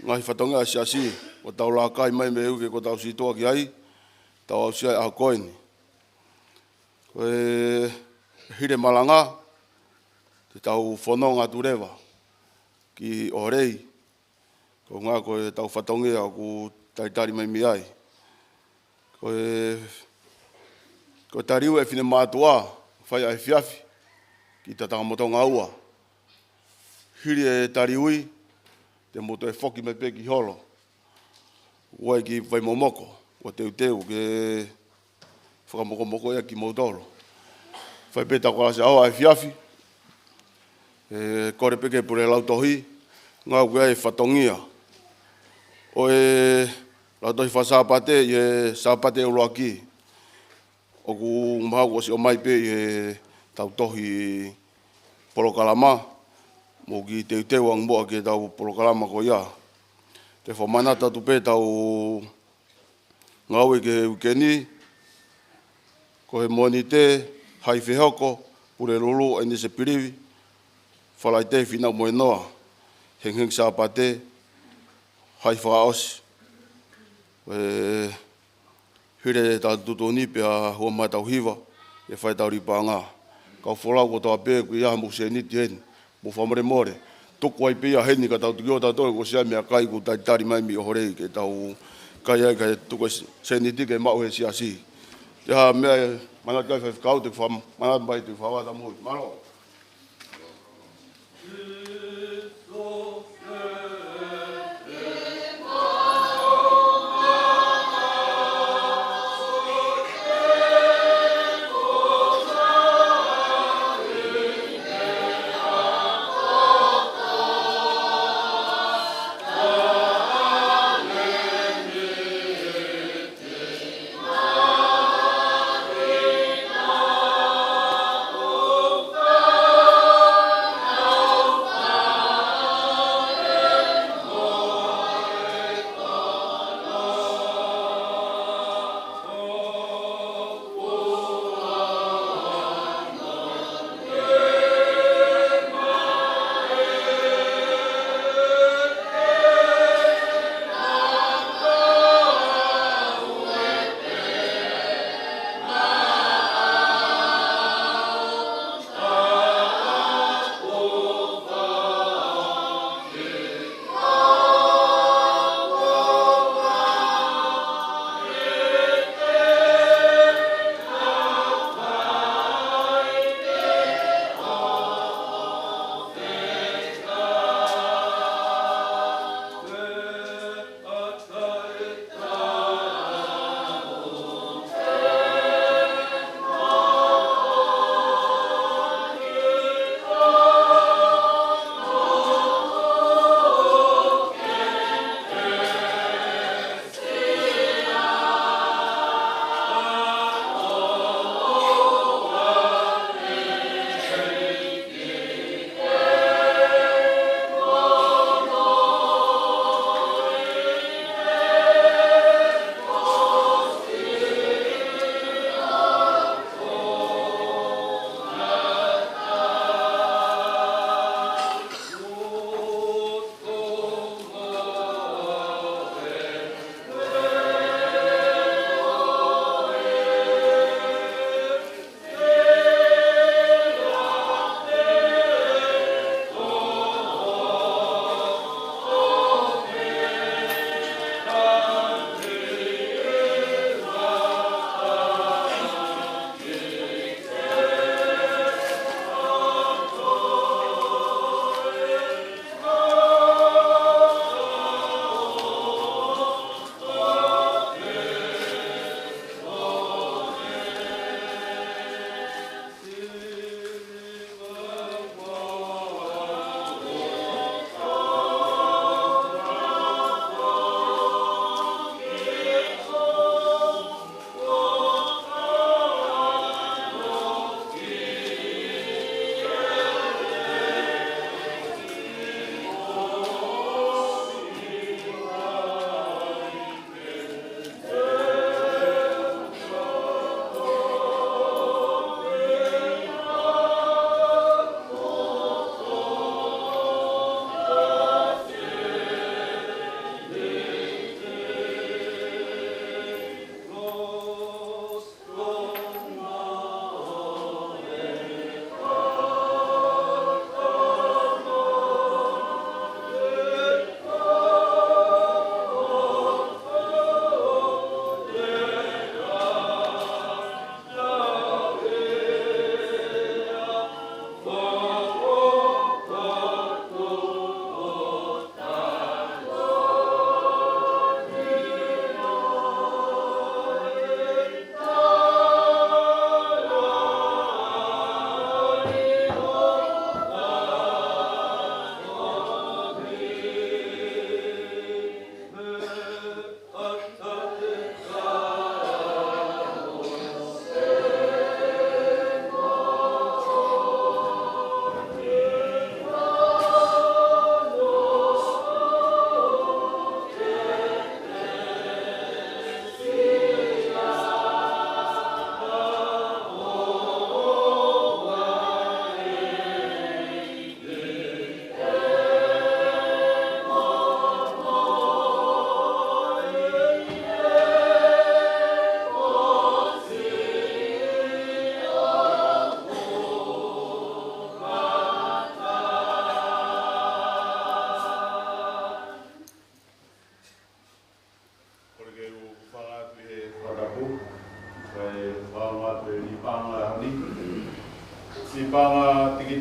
ngaahi fatongia ʻa e siasi, kuo tau laka mai mei he uike kuo tau sītuʻa ki ai, tau aʻusia e ʻaho ko eni. Ko e hili e malanga, te tau fononga atu leva ki ʻOhorei, koeʻuhinga ko ʻetau fatongia ʻoku talitali mai mei ai. Ko e, ko e taliui ʻa e finemātuʻa, fai ʻaefiafi, ki Tatakamotonga ua. Hili e taliui, te mou toe foki mai pē ki holo. ʻOua ʻe kiʻi fai momoko, ʻoua teuteu ke fakamokomoko ia kimoutolu. Fai pē ʻetau kalasi ʻaho ʻaefiafi, ʻe kole pē ki he pule lautohi, ngāue ki ai e fatongia ʻo e lautohi faka-Sāpate ʻi he Sāpate ʻuluaki. ʻOku mahalo kuo ʻosi ʻomai pē ʻi heʻetau tohi polokalama, mou kiʻi teuteu ange muʻa ki heʻetau polokalama ko ia. Te u fakamanatu atu pē ʻetau ngāue ki he uike ni, ko e Mōnite, Haʻi Fehoko, Pulelulu, ʻAinise Pilivi, Falaite, Fīnau Moenoa, hengihengi Sāpate, Haʻi Fakaʻosi. ʻE hili ʻetau tuʻutuʻuni pea hū mai ʻetau hiva, ʻe fai ʻetau lī paʻanga. Kau folau kotoa pē, ʻoku ʻi ai haʻamou sēniti heni, mou fakamolemole. Tuku ai pē ia heni ka tau toki ō tautolu, ko e siʻi meʻakai ʻoku talitali mai mei ʻOhorei ke tau kai ai, kae tuku e sēniti ke maʻu he siasi. Te ha meʻa ʻe manatu ki ai faifekau, te u fakamanatu mai, te u fakavata mo. Mālō.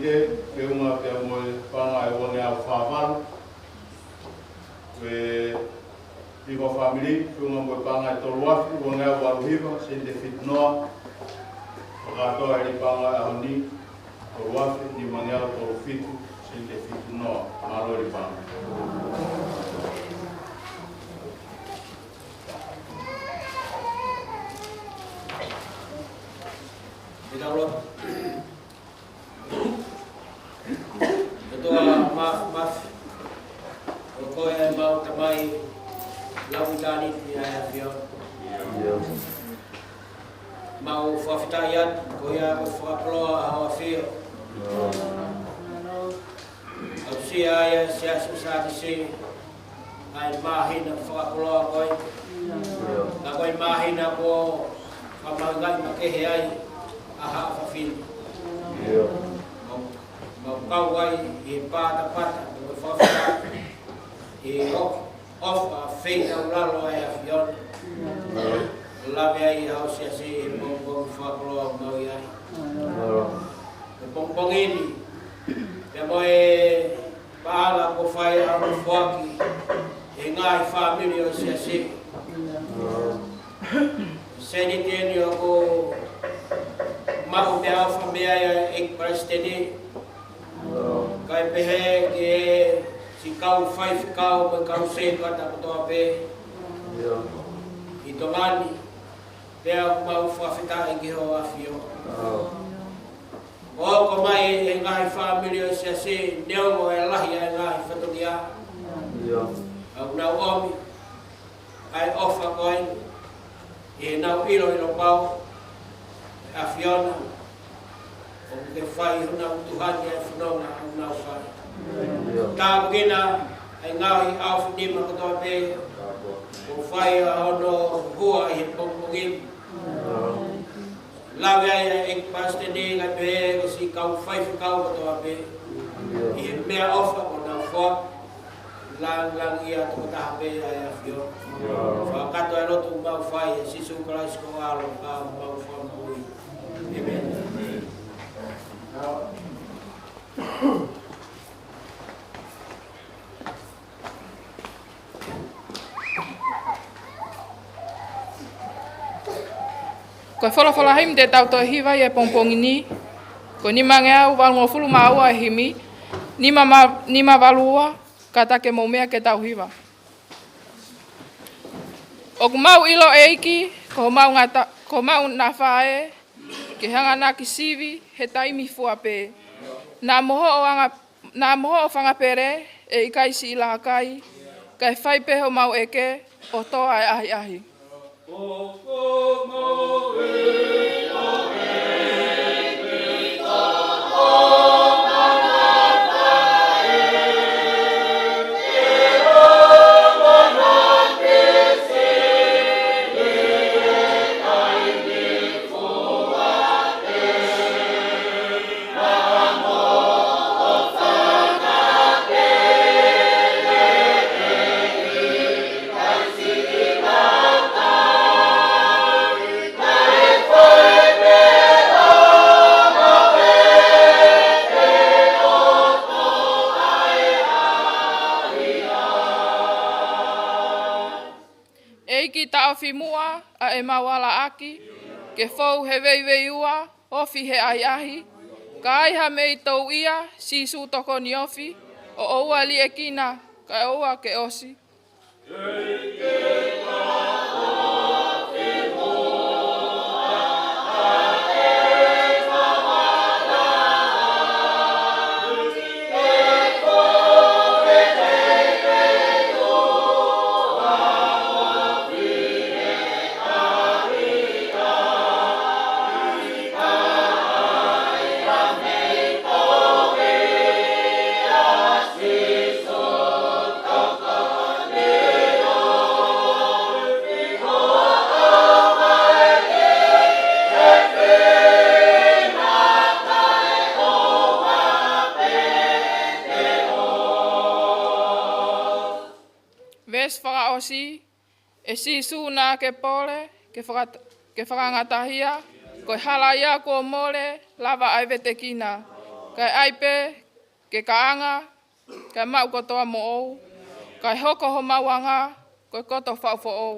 Feʻunga pea mo e paʻanga ʻe uangeau fāvalu. Ko e River Family, feʻunga mo e paʻanga ʻe tolu afe uangeau valu hiva, sēniti fitu noa. Fakakātoa ʻa e paʻanga ʻo e ʻaho ni, tolu afe nimangeau tolu fitu, sēniti fitu noa. Mālō e paʻanga. Pea tau lotu. ʻOtua Māfimafi, ko koe ʻemau Tamai lau ʻitāniti ʻa e ʻAfiona. Mau fakafetaʻi atu, ko ia ko e fakakoloa ʻa hoʻo ʻAfio. Aʻusia ai ʻa e Siasi ʻo Sākisi, ʻa e māhina fakakoloa ko ē. Ka ko e māhina kuo fakamahuʻingaʻi makehe ai ʻa haʻa fafine. Mau, mau kau ai ʻi he patapata, mo e fakafetaʻi, ʻi he ʻofa, ʻofa feitaulalo ʻa e ʻAfiona. Lave ai ʻa hoʻo Siasi ʻi he pongipongi fakakoloa ʻoku mau ʻi ai. He pongipongi ni, pea mo e paʻanga kuo fai ʻa hono foaki ʻe he ngaahi fāmili ʻo e Siasi. Sēniti eni ʻoku maʻu meʻaʻofa mei ai ʻa e ʻEiki Palesiteni. Kae pehē ki he siʻi kau faifekau mo e kau sētuata kotoa pē ʻi Tonga ni, pea ʻoku mau fakafetaʻi ki hoʻo ʻAfio. ʻOku ʻomai ʻe he ngaahi fāmili ʻo e Siasi, neongo e lahi ʻa e ngaahi fatongia, ka ʻoku nau ʻomi ʻa e ʻofa ko ē, ʻi heʻenau ʻiloʻilo pau, ʻe ʻAfiona, ʻoku ke fai honau tuʻutuʻuni ʻa e fononga ʻoku nau fai. Tāpuekina ʻa e ngaahi ʻaofinima kotoa pē, kuo fai ʻa hono hua ʻi he pongipongi ni. Lave ai ʻa e ʻEiki Palesiteni kae pehē ki he siʻi kau faifekau kotoa pē. ʻI he meʻaʻofa kuo nau foaki, langilangiʻia tokotaha pē ʻa e ʻAfio. Fakakātoa e lotu ʻoku mau fai ʻia Sīsū Kalaisi ko ho ʻAlo, ko homau Fakamoʻui. ʻĒmeni. Ko e folofola himi te tau toe hiva ʻi he pongipongi ni, ko e nimangeau valungofulu mā ua e himi, nima ma-, nima valu ua, kātaki mou meʻa ke tau hiva. ʻOku mau ʻilo ʻEiki, ko homau ngata-, ko homau nafa ē, ke hanganaki sivi he taimi fua pē. Naʻa mo hoʻo anga-, naʻa mo hoʻo fanga pele, ʻe ʻikai siʻi lākai, kae fai pē homau ʻeke, ʻo tō ʻa e ʻahiʻahi. ʻEiki, taʻofi muʻa ʻa ʻemau ala ʻaki, ke fou he veiveiua, ofi he ʻahiʻahi, ka ai ha meʻi touʻia, Sīsū tokoni ofi, ʻo ʻoua liʻekina, kae ʻoua ke ʻosi. Veesi fakaʻosi, ʻe Sīsū naʻa ke pole, ke faka-, ke fakangatahia, ko e hala ia kuo mole, lava ʻa e vetekina. Kae ʻai pē ke kaʻanga, kae maʻu kotoa moʻou, kae hoko homau anga ko e koto faʻu foʻou.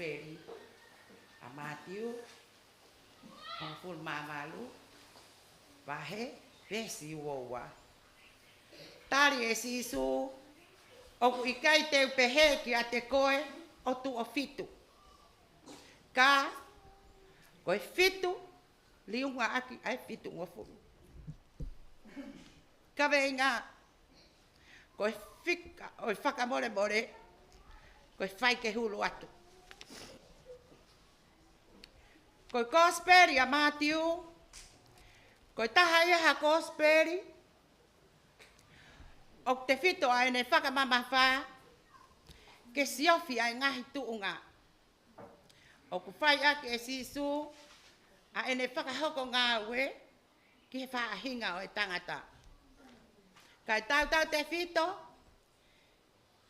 Kōsipeli ʻa Mātiu, hongofulu mā valu, vahe, veesi uaua. Tali ʻe Sīsū, ʻOku ʻikai te u pehē kiate koe ʻo tuʻo fitu. Ka, ko e fitu, liunga ʻaki ʻa e fitungofulu. Kaveinga, ko e fika ʻo e fakamolemole, ko e fai ke hulu atu. Ko e Kōsipeli ʻa Mātiu, ko e taha ia ha Kōsipeli, ʻoku tefito ʻa ʻene fakamamafa, ke siofi ʻa e ngaahi tuʻunga. ʻOku fai ʻaki ʻe Sīsū ʻa ʻene fakahoko ngāue ki he faʻahinga ʻo e tangata. Kae tautautefito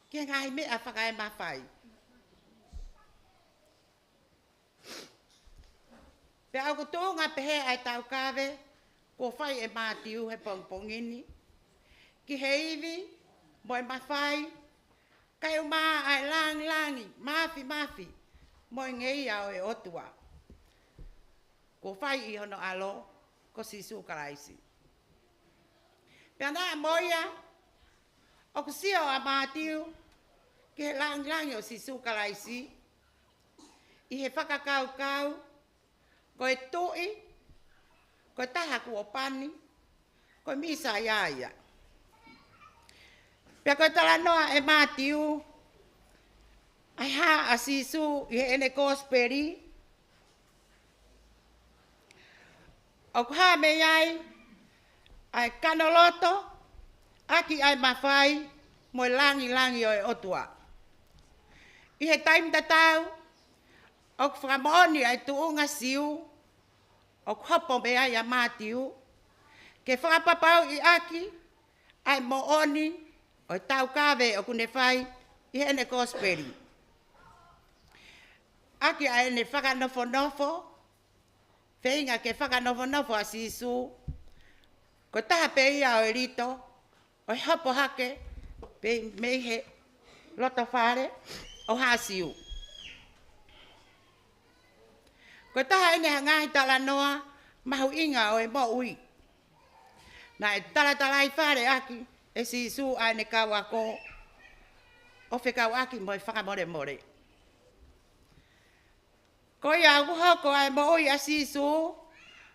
ki he ngaahi meʻa fakaemafai. Pea ʻoku tuʻunga pehē ʻa e taukave kuo fai ʻe Mātiu he pongipongi ni, ki he ivi mo e mafai, kae ʻumaʻā ʻa e langilangi, mafimafi, mo e ngeia ʻo e ʻOtua. Kuo fai ʻi hono ʻAlo, ko Sīsū Kalaisi. Pea naʻa mo ia, ʻoku sio ʻa Mātiu ki he langilangi ʻo Sīsū Kalaisi, ʻi he fakakaukau, ko e Tuʻi, ko e taha kuo pani, ko e Mīsaia ia. Pea ko e talanoa ʻe Mātiu, ʻa e hā ʻa Sīsū ʻi heʻene Kōsipeli, ʻoku hā mei ai ʻa e kanoloto ʻaki ʻa e mafai mo e langilangi ʻo e ʻOtua. ʻI he taimi tatau, ʻoku fakamoʻoni ʻa e tuʻunga Siu, ʻoku hopo mei ai ʻa Mātiu, ke fakapapauʻi ʻaki ʻa e moʻoni ʻo e taukave ʻoku ne fai ʻi heʻene Kōsipeli. ʻAki ʻa ʻene fakanofonofo, feinga ke fakanofonofo ʻa Sīsū, ko e taha pē ia ʻo e lito, ʻo e hopo hake, pē mei he loto fale ʻo ha Siu. Ko e taha eni ha ngaahi talanoa mahuʻinga ʻo e moʻui. Naʻe talatalai fale ʻaki ʻe Sīsū ʻa ʻene kau ako, ʻo fekauʻaki mo e fakamolemole. Ko ia ʻoku hoko ʻa e moʻui ʻa Sīsū,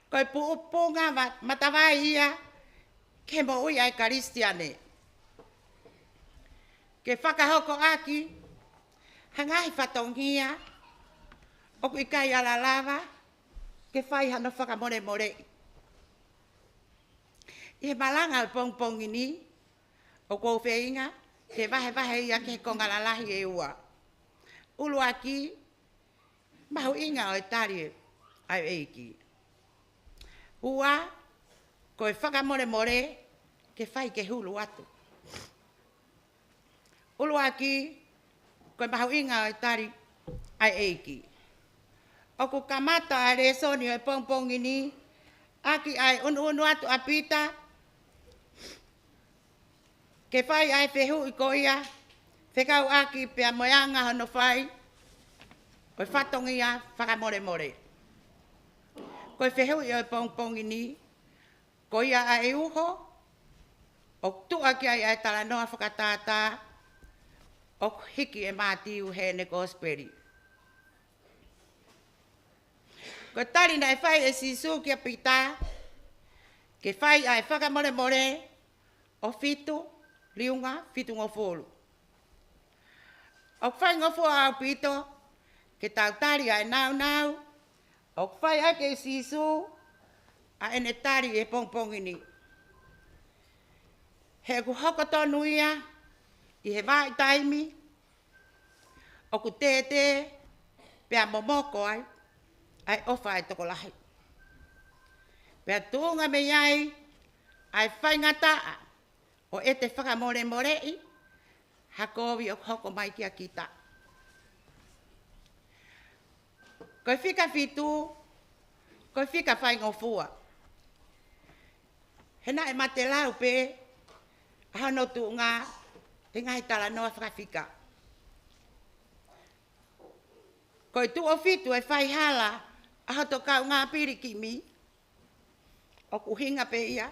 ko e puʻupuʻunga ma-, matavai ia ki he moʻui ʻa e Kalisitiane. Ke fakahoko ʻaki ha ngaahi fatongia ʻoku ʻikai ala lava ke fai hano fakamolemoleʻi. ʻI he malanga ʻo e pongipongi ni, ʻoku ou feinga ke vahevahe ia ki he konga lalahi ʻe ua. ʻUluaki, mahuʻinga ʻo e tali ʻa e ʻEiki. Ua, ko e fakamolemole ke fai ke hulu atu. ʻUluaki, ko e mahuʻinga ʻo e tali ʻa e ʻEiki. ʻOku kamata ʻa e lēsoni ʻo e pongipongi ni ʻaki ʻa e ʻunuʻunu atu ʻa Pita ke fai ʻa e fehuʻi ko ia, fekauʻaki pea mo e anga hono fai ʻo e fatongia fakamolemole. Ko e fehuʻi ʻo e pongipongi ni, ko ia ʻa e uho ʻoku tuʻu ʻaki ai ʻa e talanoa fakatātā ʻoku hiki ʻe Mātiu heʻene Kōsipeli. Ko e tali naʻe fai ʻe Sīsū kia Pita ke fai ʻa e fakamolemole ʻo fitu, liunga fitungofulu. ʻOku faingofua ʻaupito ke tau tali ʻa e nāunau ʻoku fai ʻaki ʻe Sīsū ʻa ʻene tali ʻi he pongipongi ni. He ʻoku hoko tonu ia ʻi he vahaʻa taimi ʻoku tētē pea momoko ai ʻa e ʻofa ʻa e tokolahi. Pea tuʻunga mei ai ʻa e faingataʻa ʻo ʻete fakamolemoleʻi ha kovi ʻoku hoko mai kia kita. Ko e fika fitu, ko e fika faingofua. He naʻe matelau pē ʻa hono tuʻunga ʻi he ngaahi talanoa fakafika. Ko e tuʻo fitu ʻe fai hala ʻa hoto kaungā pilikimi, ʻoku ʻuhinga pē ia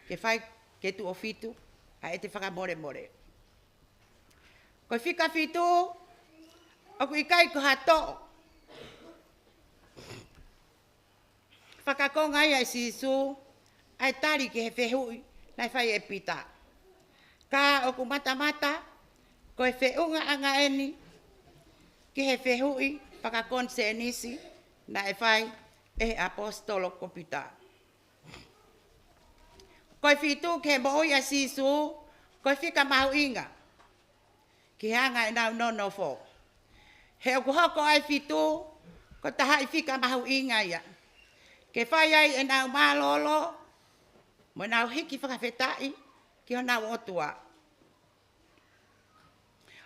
ke fai ke tuʻo fitu ʻa ʻete fakamolemole. Ko e fika fitu, ʻoku ʻikai ko ha toʻo fakakonga ia ʻe Sīsū ʻa e tali ki he fehuʻi naʻe fai ʻe Pita. Ka ʻoku matamata ko e feʻungaʻanga eni ki he fehuʻi fakakonisēnisi naʻe fai ʻe he ʻaposetolo ko Pita. Ko e fitu ki he moʻui ʻa Sīsū, ko e fika mahuʻinga ki he anga ʻenau nonofo. He ʻoku hoko ʻa e fitu ko e taha ʻi he fika mahuʻinga ia ke fai ai ʻenau mālōlō mo ʻenau hiki fakafetaʻi ki honau ʻOtua.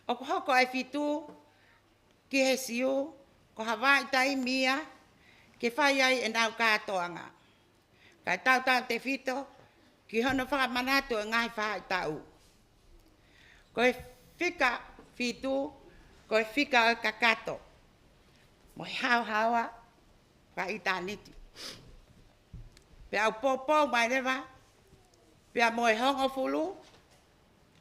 ʻOku hoko ʻa e fitu ki he Siu ko ha vahaʻa taimi ia ke fai ai ʻenau kātoanga, kae tautautefito ki hono fakamanatu ʻo e ngaahi faʻahitaʻu. Ko e fika fitu ko e fika ʻo e kakato mo e haohaoa fakaʻitāniti. Pea ʻoku poupou mai leva pea mo e hongofulu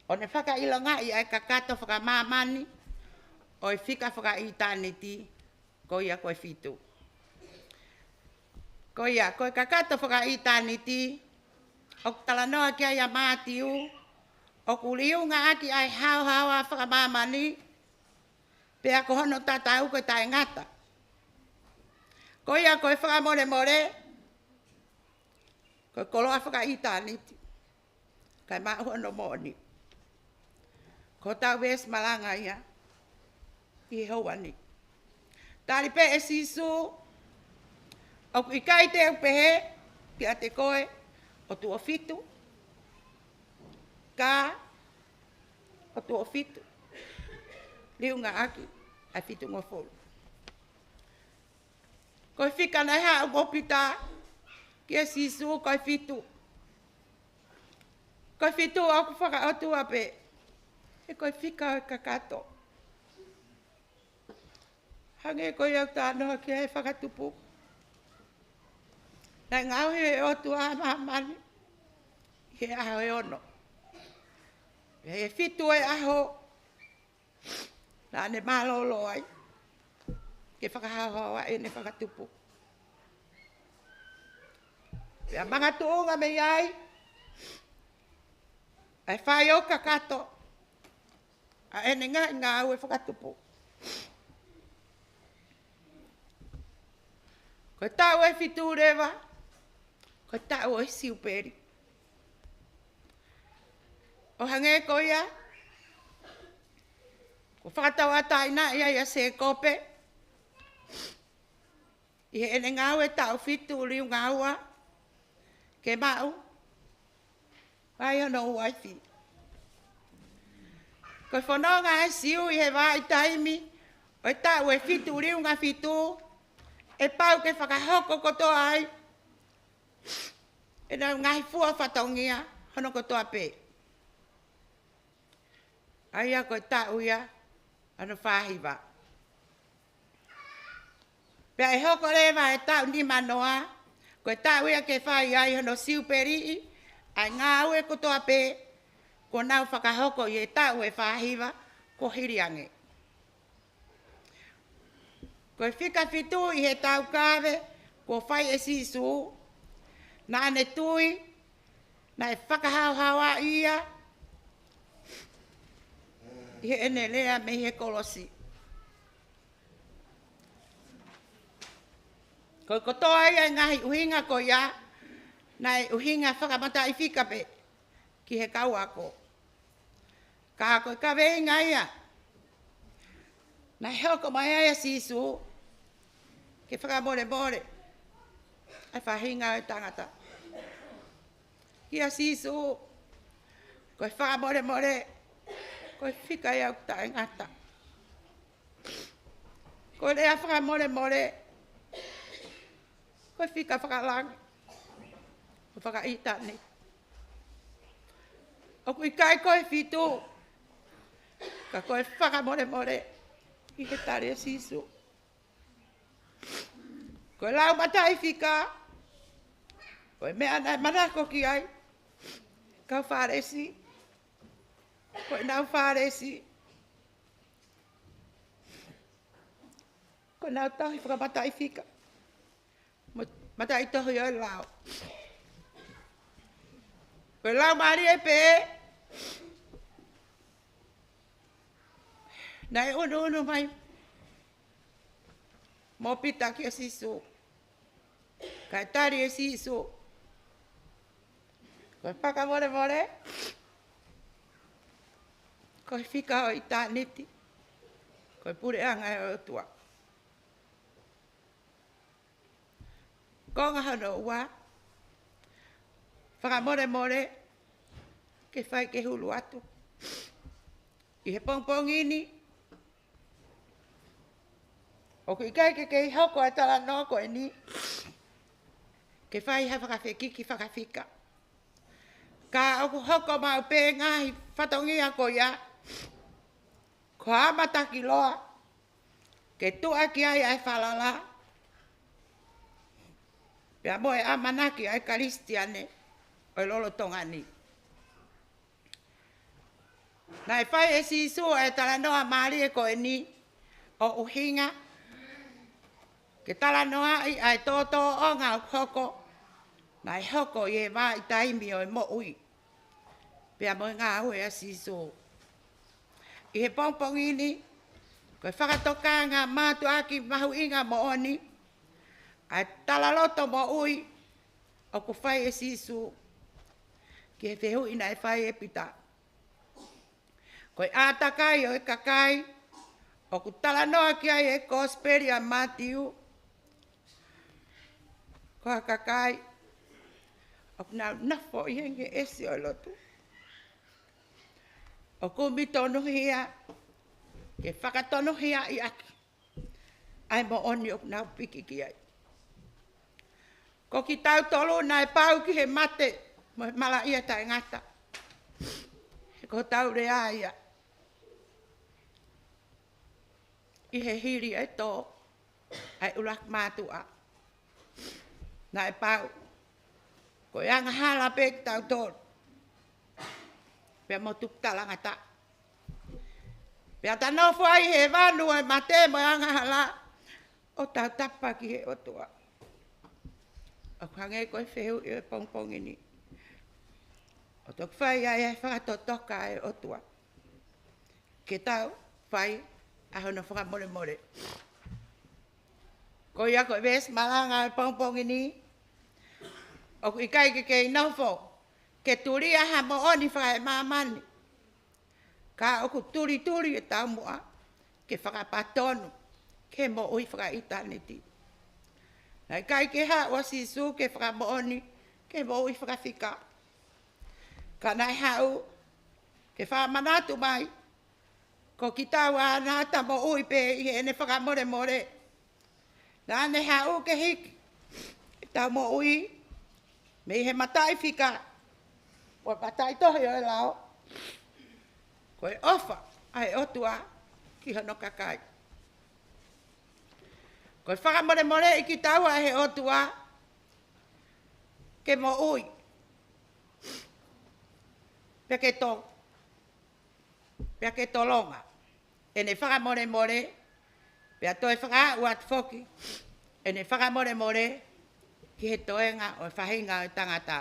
ʻo ne fakaʻilongaʻi ʻa e kakato fakamāmani ʻo e fika fakaʻitāniti, ko ia ko e fitu. Ko ia, ko e kakato fakaʻitāniti ʻoku talanoa ki ai ʻa Mātiu, ʻoku liunga ʻaki ʻa e haohaoa fakamāmani, pea ko hono tatau ko e taʻengata. Ko ia ko e fakamolemole, ko e koloa fakaʻitāniti, kae maʻu hono moʻoni. Ko hotau veesi malanga ia ʻi he houa ni. Tali pē ʻe Sīsū, ʻoku ʻikai te u pehē kiate koe ʻo tuʻo fitu, ka ʻo tuʻo fitu liunga ʻaki ʻa e fitungofulu. Ko e fika naʻe haʻu mo Pita kia Sīsū ko e fitu. Ko e fitu ʻoku fakaʻotua pē, he ko e fika ʻo e kakato. Hangē ko ia ʻoku talanoa ki ai e fakatupu, naʻe ngaohi ʻe he ʻOtua ʻa māmani ʻi he ʻaho ʻe ono. ʻI he fitu ʻo e ʻaho naʻa ne mālōlō ai ke fakahaohaoaʻi ʻene fakatupu. Pea makatuʻunga mei ai ʻa e fai ʻo kakato ʻa ʻene ngaahi ngāue fakatupu. Ko e taʻu ʻe fitu leva, ko e taʻu ʻo e Siupeli. ʻO hangē ko ia kuo fakatauʻatāinaʻi ai ʻa Sēkope ʻi heʻene ngāue taʻu fitu liunga ua ke maʻu ai hono uaifi. Ko e fononga ʻa e Siu ʻi he vahaʻa taimi ʻo e taʻu ʻe fitu liunga fitu, ʻe pau ke fakahoko kotoa ai ʻenau ngaahi fua fatongia hono kotoa pē. ʻA ia ko e taʻu ia hono fāhiva. Pea ʻe hoko leva e taʻu nimanoa, ko e taʻu ia ke fai ai hono Siupeliʻi ʻa e ngāue kotoa pē kuo nau fakahoko ʻi he taʻu ʻe fāhiva kuo hili ange. Ko e fika fitu ʻi he taukave kuo fai ʻe Sīsū, naʻa ne tui naʻe fakahaohaoaʻi ia ʻi heʻene lea mei he kolosi. Ko e kotoa ia e ngaahi ʻuhinga ko ia, naʻe ʻuhinga fakamataʻifika pē ki he kau ako. Ka ko e kaveinga ia naʻe hoko mai ai ʻa Sīsū ke fakamolemole ʻa e faʻahinga ʻo e tangata. Kia Sīsū, ko e fakamolemole ko e fika ia ʻoku taʻengata. Ko e lea fakamolemole ko e fika fakalangi mo fakaʻitāniti. ʻOku ʻikai ko e fitu, ka ko e fakamolemole ʻi he tali ʻa Sīsū. Ko e lau mataʻifika, ko e meʻa naʻe manako ki ai kau Fālesi, ko ʻenau Fālesi, ko ʻenau tohi fakamataʻifika mo e mataʻitohi ʻo e lao. Ko e Laumālie pē naʻe ʻunuʻunu mai mo Pita kia Sīsū. Kae tali ʻe Sīsū, ko e fakamolemole ko e fika ʻo ʻitāniti, ko e puleʻanga ʻo e ʻOtua. Konga hono ua, fakamolemole ke fai ke hulu atu. ʻI he pongipongi ni, ʻoku ʻikai ke kei hoko e talanoa ko eni ke fai ha fakafekiki fakafika. Ka ʻoku hoko maʻu pē ngaahi fatongia ko ia ko ha mataki loa ke tuʻaki ai ʻa e falala pea mo e ʻamanaki ʻa e Kalisitiane ʻo e lolotonga ni. Naʻe fai ʻe Sīsū ʻa e talanoa mālie ko eni ʻo ʻuhinga ke talanoaʻi ʻa e tōtōʻonga ʻoku hoko, naʻe hoko ʻi he vahaʻa taimi ʻo e moʻui pea mo e ngāue ʻa Sīsū. ʻI he pongipongi ni, ko e fakatokanga mātuʻaki mahuʻinga moʻoni ʻa e talaloto moʻui ʻoku fai ʻe Sīsū ki he fehuʻi naʻe fai ʻe Pita. Ko e ʻātakai ʻo e kakai ʻoku talanoa ki ai e Kosipeli ʻa Mātiu, ko ha kakai ʻoku nau nofo ʻi he ngeʻesi ʻo e lotu, ʻo kumi tonuhia ke fakatonuhiaʻi ʻaki ʻa e moʻoni ʻoku nau piki ki ai. Ko kitautolu naʻe pau ki he mate mo e malaʻia taʻengata. He ko hotau lea ia ʻi he hili ʻa e tō ʻa e ʻuluaki mātuʻa. Naʻe pau ko e angahala pē kitautolu pea mo tuputalangataʻa. Pea ta nofo ai he vanu ʻo e mate mo e angahala, ʻo tautapa ki he ʻOtua. ʻOku hangē ko e fehuʻi ʻo e pongipongi ni, ʻo toki fai ai ʻa e fakatotoka ʻa e ʻOtua ke tau fai ʻa hono fakamolemole. Ko ia ko e veesi malanga ʻo e pongipongi ni, ʻoku ʻikai ke kei nofo ke tulia ha moʻoni fakaemāmani, ka ʻoku tulituli e taumuʻa ke fakapatonu ki he moʻui fakaʻitāniti. Naʻe ʻikai ke haʻu ʻa Sīsū ke fakamoʻoni ki he moʻui fakafika, ka naʻe haʻu ke fakamanatu mai ko kitaua naʻa ta moʻui pē ʻi heʻene fakamolemole. Naʻa ne haʻu ke hiki ʻetau moʻui mei he mataʻifika mo e mataʻitohi ʻo e lao, ko e ʻofa ʻa e ʻOtua ki hono kakai. Ko e fakamolemoleʻi kitaua ʻe he ʻOtua ke moʻui pea ke tō pea ke tolonga ʻene fakamolemole, pea toe fakaaʻu atu foki ʻene fakamolemole ki he toenga ʻo e faʻahinga ʻo e tangata.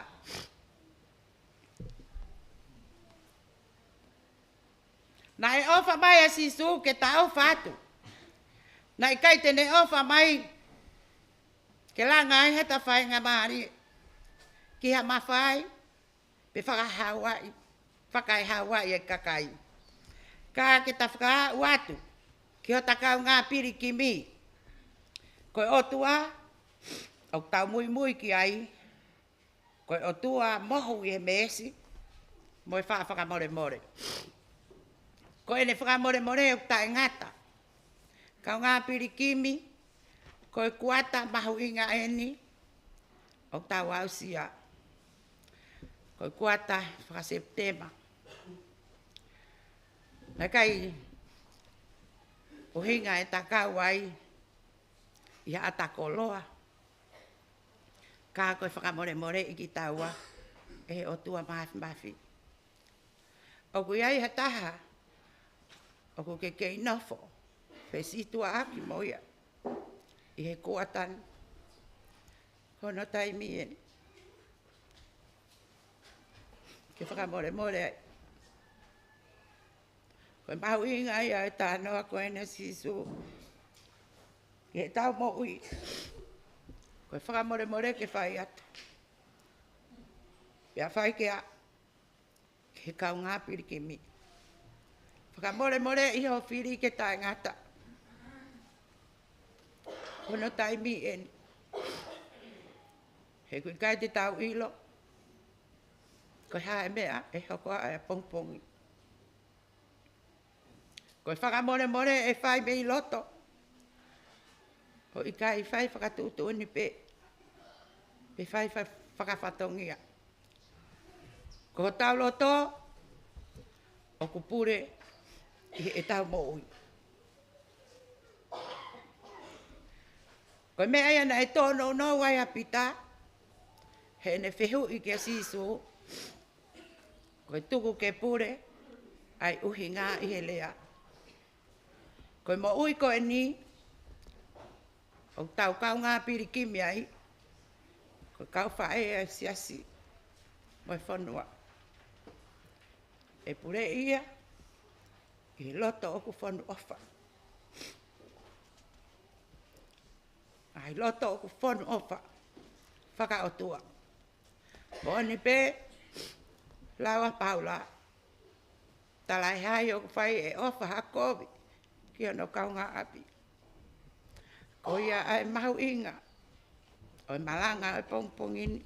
Naʻe ʻofa mai ʻa Sīsū ke ta ʻofa atu. Naʻe ʻikai te ne ʻofa mai ke langa ai hota faingamālie ki ha mafai pe fakahauaʻi, fakaehauaʻi e kakai. Ka ke ta fakaaʻu atu ki hota kaungā pilikimi, ko e ʻOtua ʻoku tau muimui ki ai, ko e ʻOtua mohu ʻi he meesi mo e faʻa fakamolemole. Ko ʻene fakamolemole ʻoku taʻengata. Kaungā pilikimi, ko e kuata mahuʻinga eni ʻoku tau aʻusia. Ko e kuata faka-Sepitema. Naʻe ʻikai ʻuhinga ʻe ta kau ai ʻi ha ʻata koloa, Ka ko e fakamolemoleʻi kitaua ʻe he ʻOtua Māfimafi. ʻOku ʻi ai ha taha ʻoku ke kei nofo fesituʻaki mo ia ʻi he kuata ni, ko hono taimi eni ke fakamolemole ai. Ko e mahuʻinga ia ʻo e talanoa ko eni ʻa Sīsū ki heʻetau moʻui. Ko e fakamolemole ke fai atu, pea fai ki he kaungā pilikimi. Fakamolemoleʻi hoʻo fili ke taʻengata. Ko hono taimi eni. He ʻoku ʻikai te tau ʻilo ko e hā e meʻa ʻe hoko ai ʻapongipongi. Ko e fakamolemole ʻe fai mei loto. ʻOku ʻikai fai fakatuʻutuʻuni pē, pe fai fa-, fakafatongia. Ko hotau loto ʻoku pule ʻi heʻetau moʻui. Ko e meʻa ia naʻe tōnounou ai ʻa Pita, heʻene fehuʻi kia Sīsū, ko e tuku ke pule ʻa e ʻuhinga ʻi he lea. Ko e moʻui ko eni ʻoku tau kaungā pilikimi ai, ko e kau faʻē ʻa e siasi mo e fonua. ʻE pule ia ʻi he loto ʻoku fonu ʻofa. ʻA e loto ʻoku fonu ʻofa fakaʻotua. Moʻoni pē, lau ʻa Paula, talaʻehai ʻoku fai e ʻofa ha kovi ki hono kaungāʻapi. Ko ia ʻa e mahuʻinga ʻo e malanga ʻo e pongipongi ni,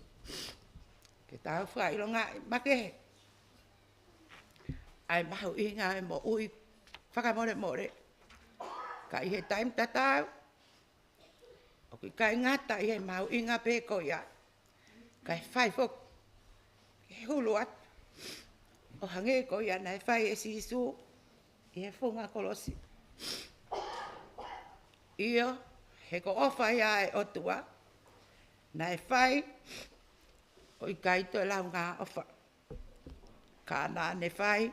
ke tau fakaʻilongaʻi makehe ʻa e mahuʻinga ʻo e moʻui fakamolemole. Ka ʻi he taimi tatau, ʻoku ʻikai ngata ʻi he mahuʻinga pē ko ia, kae fai foki ke hulu atu ʻo hangē ko ia naʻe fai ʻe Sīsū ʻi he funga kolosi. ʻIo, he ko e ʻofa ia ʻa e ʻOtua naʻe fai, ʻoku ʻikai toe launga ʻofa. Ka naʻa ne fai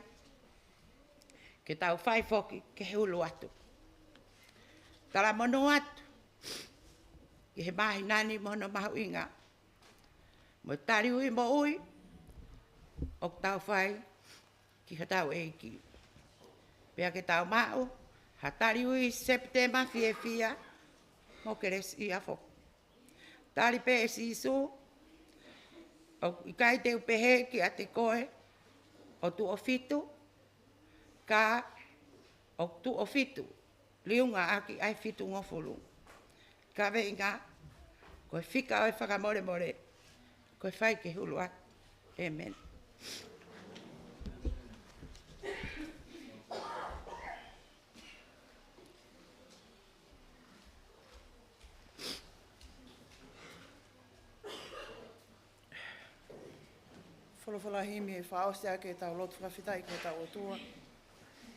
ke tau fai foki ke hulu atu. Talamonū atu ki he māhina ni mo hono mahuʻinga, mo e taliui moʻui ʻoku tau fai ki hotau ʻEiki. Pea ke tau maʻu ha taliui Sepitema fiefia mo kelesiʻia foki. Tali pē ʻe Sīsū, ʻoku ʻikai te u pehē kiate koe ʻo tuʻo fitu, ka ʻoku tuʻo fitu liunga ʻaki ʻa e fitungofulu. Kaveinga, ko e fika ʻo e fakamolemole, ko e fai ke hulu atu. ʻĒmeni. Folofola himi ʻe fakaʻosi ʻaki ʻetau lotu fakafetaʻi ki hotau ʻOtua.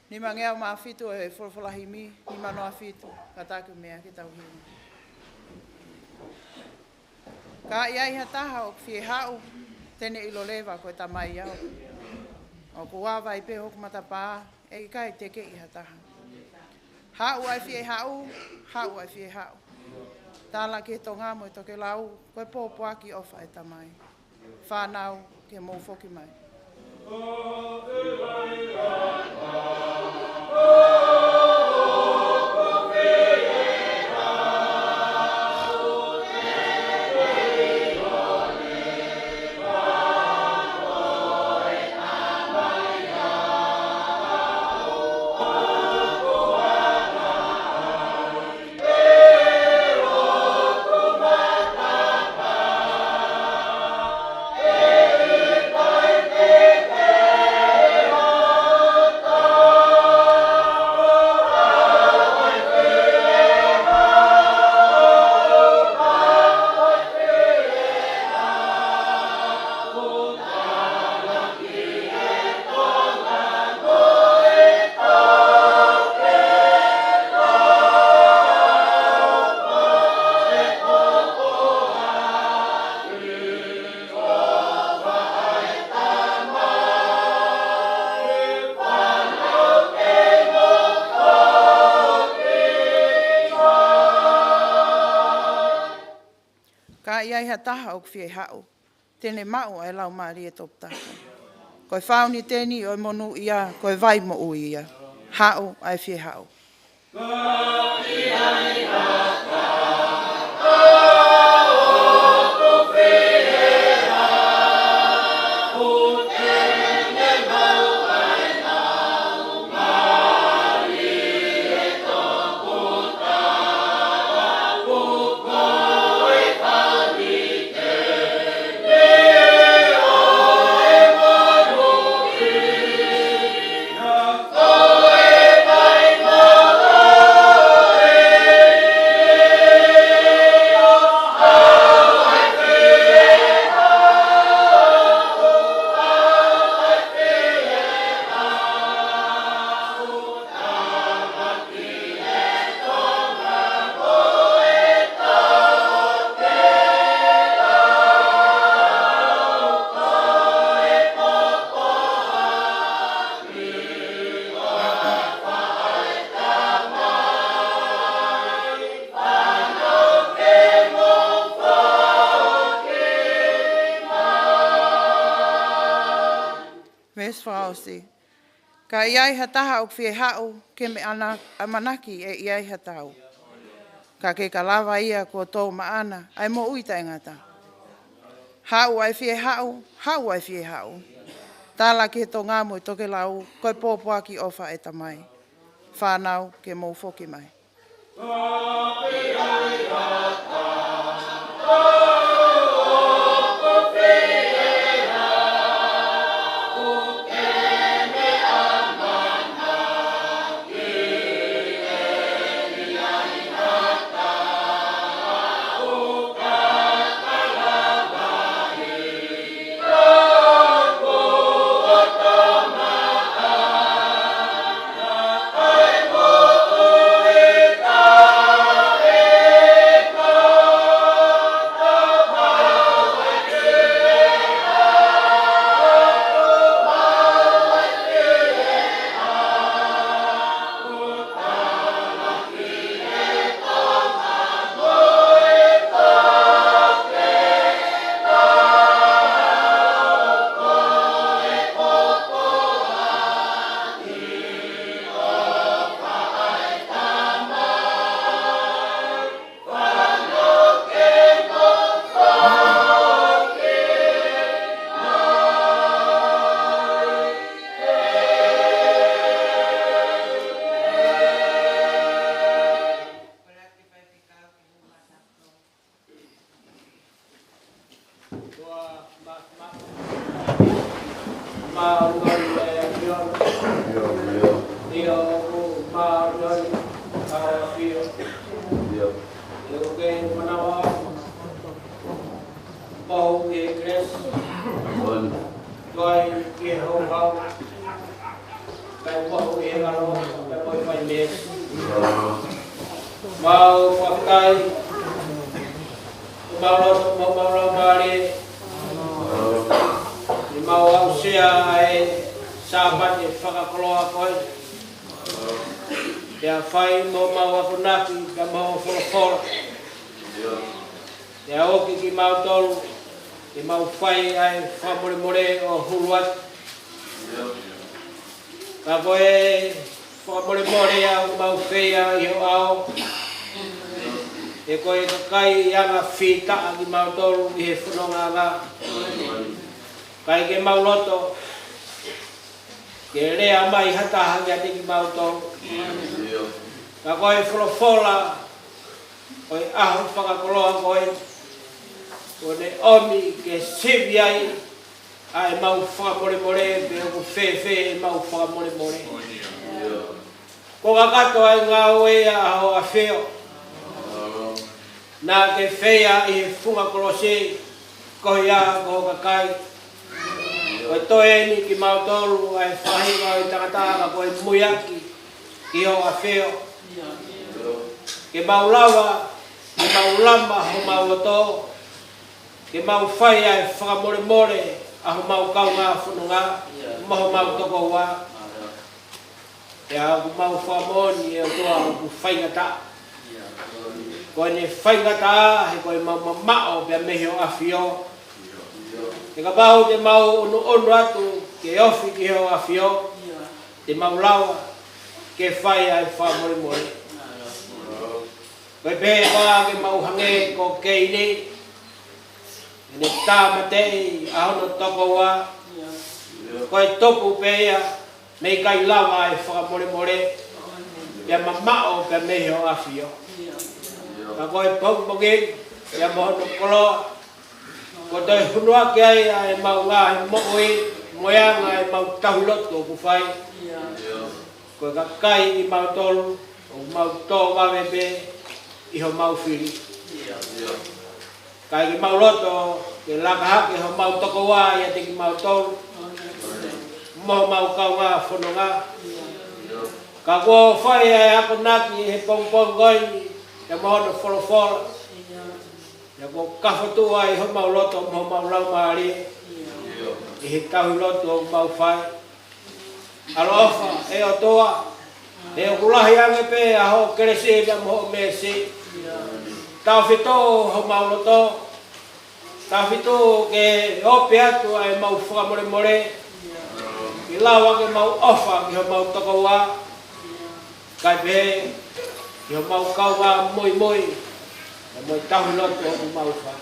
Nimangeau mā fitu ʻo e folofola himi, nima noa fitu, kātaki ʻo meʻa ke tau himi. Ka ʻi ai ha taha ʻoku fie haʻu, te ne ʻilo leva ko e tamai au. ʻOku ava ai pē hoku matapā, ʻe ʻikai tekeʻi ha taha. Haʻu ʻa e fie haʻu, haʻu ʻa e fie haʻu. Tala ki he tonga mo e tokelau, ko e pōpoaki ʻofa ʻa e Tamai. Fānau, ke mou foki mai. ai ha taha ʻoku fie haʻu, te ne maʻu ʻa e Laumālie Toputapu. Ko e fauniteni ʻo e monūʻia, ko e vai moʻui ia. Haʻu ʻa e fie haʻu. Veesi fakaʻosi. Ka ʻi ai ha taha ʻoku fie haʻu, ke ne ʻamanaki ʻe ʻi ai ha tau. Ka ke ka lava ia kuo tō maʻana ʻa e moʻui taʻengata. Haʻu ʻa e fie haʻu, haʻu ʻa e fie haʻu. Tala ki he tonga mo e tokelau, ko e pōpoaki ʻofa ʻa e Tamai. Fānau, ke mou foki mai. Mau fakafetaʻi, mau loto, mau, mau laumālie, ʻi heʻemau aʻusia ʻa e Sāpate fakakoloa ko eni. Pea fai mo ʻemau akonaki, pea mo hoʻo folofola. Pea ʻoku kimautolu, ke mau fai ʻa e fakamolemole ʻo hulu atu. Ka ko e fakamolemole ʻoku mau fai ʻi ho ʻao. He ko e kakai anga fita kimautolu ʻi he fononga. ʻIkai ke mau loto ke lea mai ha taha kiate kimautolu. Ka ko e folofola ʻo e ʻaho fakakoloa ko eni, kuo ne ʻomi ke sivi ai ʻa ʻemau fakamolemole, pe ʻoku fēfē ʻemau fakamolemole. Kuo kakato ʻa e ngāue ʻa hoʻo ʻAfio naʻa ke fai ʻi he funga kolosi, ko ia ko ho kakai. Ko e toe eni kimautolu ʻa e faʻahinga ʻo e tangata, ka ko e muiaki ki hoʻo ʻAfio. Ke mau lava, ke mau lama homau loto, ke mau fai ʻa e fakamolemole ʻa homau kaungā fononga, mo homau tokoua. Pea ʻoku mau fakamoʻoni ʻe ʻOtua ʻoku faingataʻa. Ko ʻene faingataʻa he ko ʻemau mamaʻo pea mei ho ʻAfio. He kapau te mau ʻunuʻunu atu ke ofi ki ho ʻAfio, te mau lava ke fai ʻa e fakamolemole. Ko e pehē koā ke mau hangē ko Keini, ʻene tāmateʻi ʻa hono tokoua, ko e tupu pē ia, mei he ʻikai lava ʻa e fakamolemole, pea mamaʻo pea mei ho ʻAfio. Ka ko e pongipongi ni, pea mo hono koloa, kuo toe hunuaki ai ʻa ʻemau ngaahi moʻui, mo e anga ʻemau tauhi lotu ʻoku fai. Ko e kakai kimautolu, ʻoku mau tō vave pē ʻi homau fili. Kae ʻikai ke mau loto ke laka hake homau tokoua ʻiate kimautolu mo homau kaungā fononga. Ka kuo fai ʻa e akonaki he pongipongi ko eni, pea mo hono folofola. Pea kuo kafotuʻu ai homau loto mo homau laumālie ʻi he tauhi lotu ʻoku mau fai. ʻAloʻofa ʻe ʻOtua, he ʻoku lahi ange pē ʻa hoʻo kelesi pea mo hoʻo meesi. Taʻofi tuʻu homau loto, taʻofi tuʻu ke ope atu ʻa ʻemau fakamolemole, ke lava ke mau ʻofa ki homau tokoua, kae pehē ki homau kaungā muimui, pea mo e tauhi lotu ʻoku mau fai.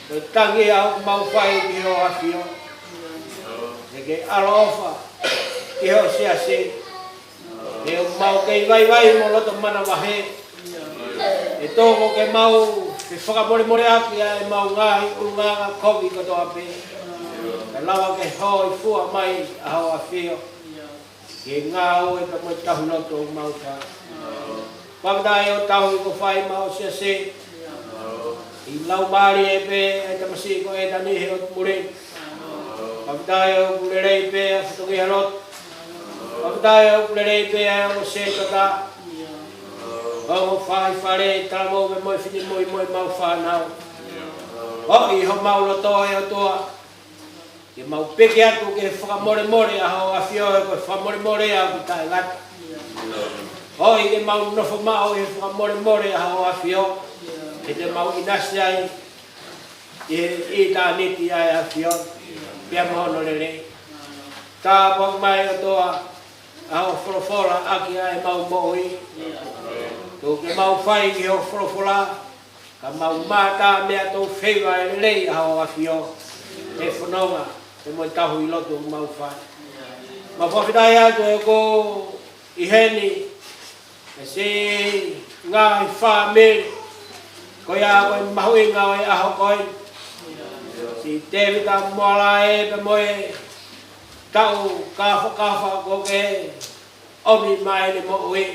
Ko e tangi ʻoku mau fai ki ho ʻAfio, ke ke ʻaloʻofa ki ho siasi, he ʻoku mau kei vaivai mo loto manavahē. ʻE toko ke mau fefakamolemoleʻaki ʻa ʻemau ngaahi ʻulungaanga kovi kotoa pē, kae lava ke hōifua mai ʻa ho ʻAfio ki he ngāue pea mo e tauhi lotu ʻoku mau fai. Fakafetaʻi ʻo tauhi kuo fai maʻa ho siasi. ʻI he laumālie pē ʻa e tamasiʻi ko ʻEtani he ʻotu muli. Fakafetaʻi ʻoku lelei pē ʻa e fatongia lotu. Fakafetaʻi ʻoku lelei pē ʻa e ongo sētuata, ongo faifekau, talavou pea mo e finemui mo ʻemau fānau. ʻOi homau loto ʻe ʻOtua, ke mau piki atu ki he fakamolemole ʻa ho ʻAfio, he ko e fakamolemole ʻoku taʻengata. ʻOi ke mau nofo maʻu ʻi he fakamolemole ʻa ho ʻAfio, he te mau ʻinasi ai ʻi he ʻitāniti ʻa e ʻAfio pea mo hono lelei. Tāpuaki mai ʻOtua ʻa hoʻo folofola ʻaki ʻa ʻemau moʻui. Tuku ke mau fai ki hoʻo folofola, ka mau mātā mei he tō feiva ʻa e lelei ʻa ho ʻAfio he fononga pea mo e tauhi lotu ʻoku mau fai. Mau fakafetaʻi atu he ʻoku ʻi heni ʻa e siʻi ngaahi fāmili, ko ia ko e mahuʻinga ʻo e ʻaho ko eni. Siʻi Tēvita Moalae pea mo e taʻu kāfakafa kuo ke ʻomi maʻa ʻene moʻui.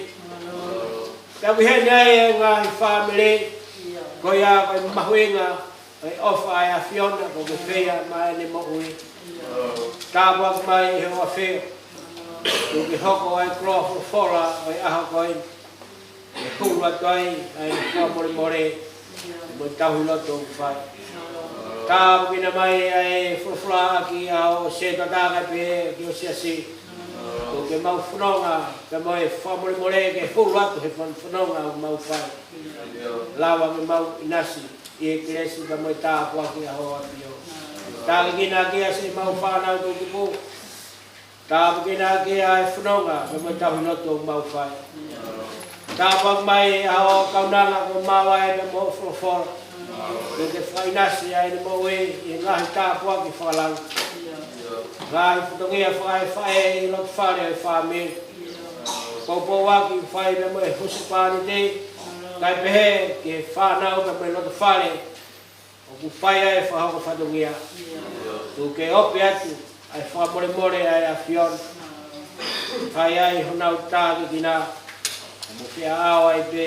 Pea ʻoku ʻi heni ai e ngaahi fāmili, ko ia ko e mahuʻinga ʻo e ʻofa ʻa e ʻAfiona kuo ke feia maʻa ʻene moʻui. Tāpuaki mai ʻe ho ʻAfio, tuku ke hoko ʻa e koloa folofola ʻo e ʻaho ko eni, ke hulu atu ai ʻa e fakamolemole mo e tauhi lotu ʻoku fai. Tāpuekina mai ʻa e folofola ʻaki ʻa hoʻo sētuata kae pehē ki ho siasi. Tuku ke mau fononga pea mo e fakamolemole ke hulu atu he fon-, fononga ʻoku mau fai. Lava ke mau ʻinasi ʻi he kelesi pea mo e tāpuaki ʻa ho ʻAfio. Tāpuekina ʻaki ʻa siʻemau fānau toʻutupu. Tāpuekina ʻaki ʻa e fononga pea mo e tauhi lotu ʻoku mau fai. Tāpuaki mai ʻa hoʻo kaunanga kuo maau ai pea mo hoʻo folofola, ke ke fakaʻinasi ʻa ʻene moʻui ʻi he ngaahi tāpuaki fakalangi. Ngaahi fatongia fakaefaʻē ʻi loto fale ʻo e fāmili. Poupouaki ʻoku fai pea mo e husepāniti, kae pehē ki he fānau pea mo e loto fale ʻoku fai ai e fakahoko fatongia. Tuku ke ope atu ʻa e fakamolemole ʻa e ʻAfiona, fai ai honau tākiekina, mo feʻao ai pē,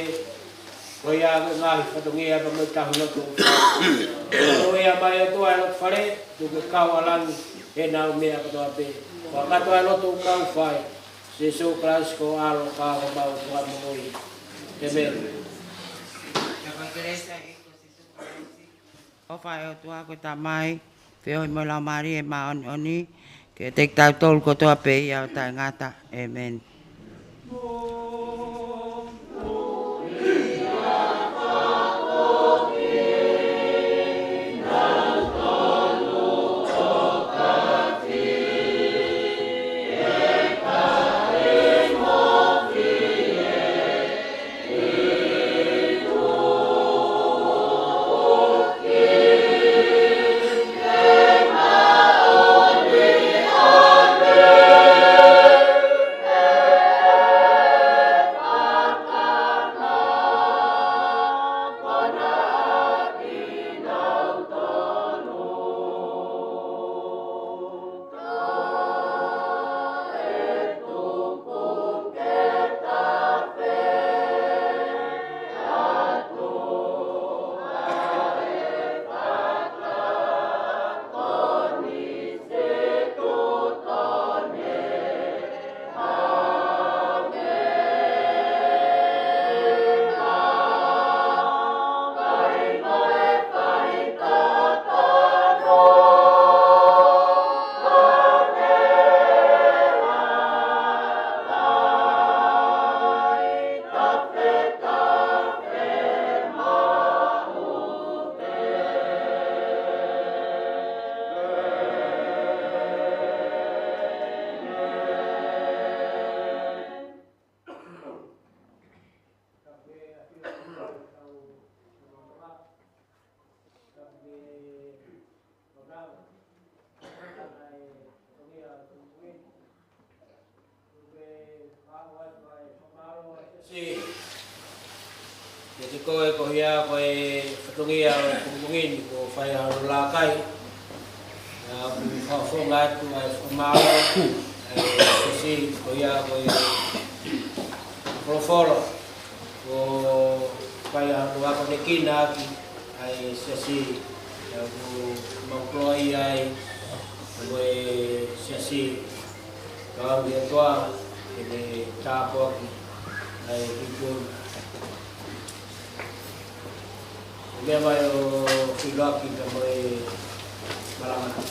ko ia ko e ngaahi fatongia pea mo e tauhi lotu. Ko ia mai ʻOtua e loto fale, tuku ke kau ʻa langi heʻenau meʻa kotoa pē. Ko ia kātoa e lotu ʻoku mau fai, Sīsū Kalaisi ko ho ʻAlo ka ko homau Fakamoʻui. ʻĒmeni. ʻOfa ʻa e ʻOtua ko e Tamai, feohi mo e Laumālie Māʻoniʻoni, ke ʻiate kitautolu kotoa pē ʻo taʻengata. ʻĒmeni. Ko e, ko ia, ko e fatongia ʻo e pongipongi ni, ko e fai ʻa e lākai. ʻA ia ʻoku fakafofonga atu ai ʻa e fakamālō, ʻa e siasi, ko ia, ko e folofola. Ko e fai ʻa e lākai ko eni ke na ki ai siasi, ʻa ia ʻoku mau koloa ai, ko e siasi, ka au ia toa, ʻe tāpuaki ai ki kona. Meʻa mai ʻo filoaki ka mo e malanga.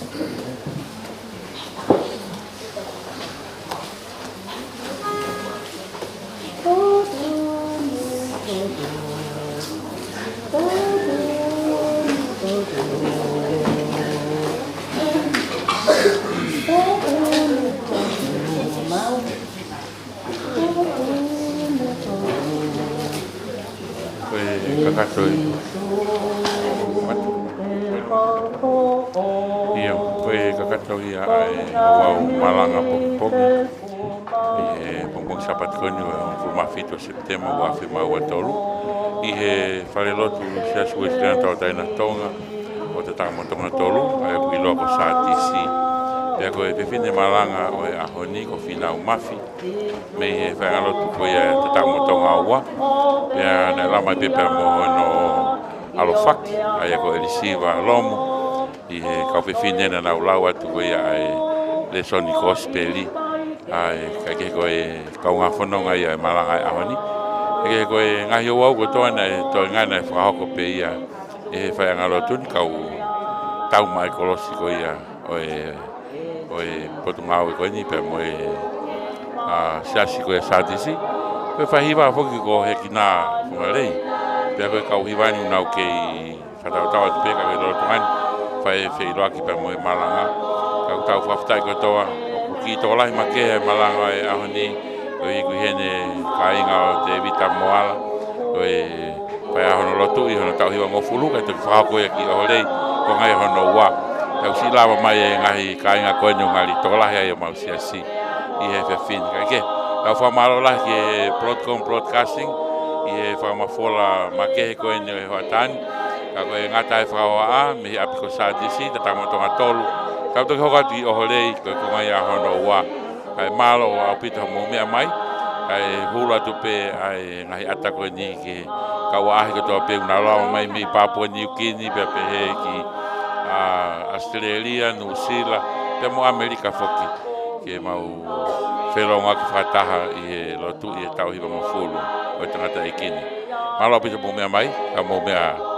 Ko e kakato ia. ʻIo, ko e kakato ia ʻa e ouau malanga pongipongi. ʻI he pongipongi Sāpate ko eni ʻo e hongofulu mā fitu ʻo Sepitema ua afe mā ua tolu. ʻI he falelotu Siasi Uēsiliana Tauʻatāina Tonga ʻo Tatakamotonga Tolu, ʻa ia ʻoku ʻiloa ko e SDC. Pea ko e fefine malanga ʻo e ʻaho ni ko Fīnau Mafi. Mei he faiʻanga lotu ko ia ʻa Tatakamotonga Ua. Pea naʻe lava ai pē pea mo hono ʻalofaki, ʻa ia ko ʻElisiva Lomu. ʻI he kau fefine naʻa nau lau atu ko ia ʻa e lēsoni kosipeli. ʻA ia, kae kehe ko e kaungā fononga ia ʻo e malanga ʻo e ʻaho ni. Kae kehe ko e ngaahi ouau kotoa naʻe toe ngana ʻe fakahoko pē ia ʻe he faiʻanga lotu ni, kau tau mai kolosi ko ia ʻo e ʻo e potungāue ko eni pea mo e, ʻa, siasi ko e SDC. Ko e fai hiva foki ko Hekina Fongalei. Pea ko e kau hiva ni ʻoku nau kei fakatautau atu pē ka ko e lolotonga ni fai e feʻiloaki pea mo e malanga. Ka ʻoku tau fakafetaʻi kotoa, ʻoku kiʻi tokolahi makehe ʻa e malanga ʻo e ʻaho ni, koeʻuhi ko ʻene kāinga ʻo Tēvita Moala, ko e fai ʻa hono lotu ʻi hono taʻu hiva hongofulu, kae toki fakahoko ia ki ʻOholei, ko e ngaahi hono ua. Tau siʻi lava mai e ngaahi kāinga ko eni ʻo ngali tokolahi ai ʻemau siasi ʻi he efiafi ni. Kae kehe, tau fakamālō lahi ki he Broadcom Broadcasting, ʻi he fakamafola makehe ko eni ʻo e hoʻatā ni, ka ko e ngata e fakahohaʻa, mei he ʻapi ko e SDC, Tatakamotonga Tolu, tau toki hoko atu ki ʻOholei, ko e ko e ngaahi hono ua. Kae mālō ʻaupito hoʻomou meʻa mai, kae hulu atu pē ʻa e ngaahi ʻata ko eni ki he kau ʻaʻahi kotoa pē ʻoku nau lava mai mei Papua New Guinea pea pehē ki, ʻa, ʻAositelēlia, Nuʻusila, pea mo ʻAmelika foki. Ke mau felōngoaki fakataha ʻi he lotu ʻi he taʻu hiva hongofulu ʻo e tangataʻeiki ni. Mālō ʻaupito hoʻomou meʻa mai, kae mou meʻa.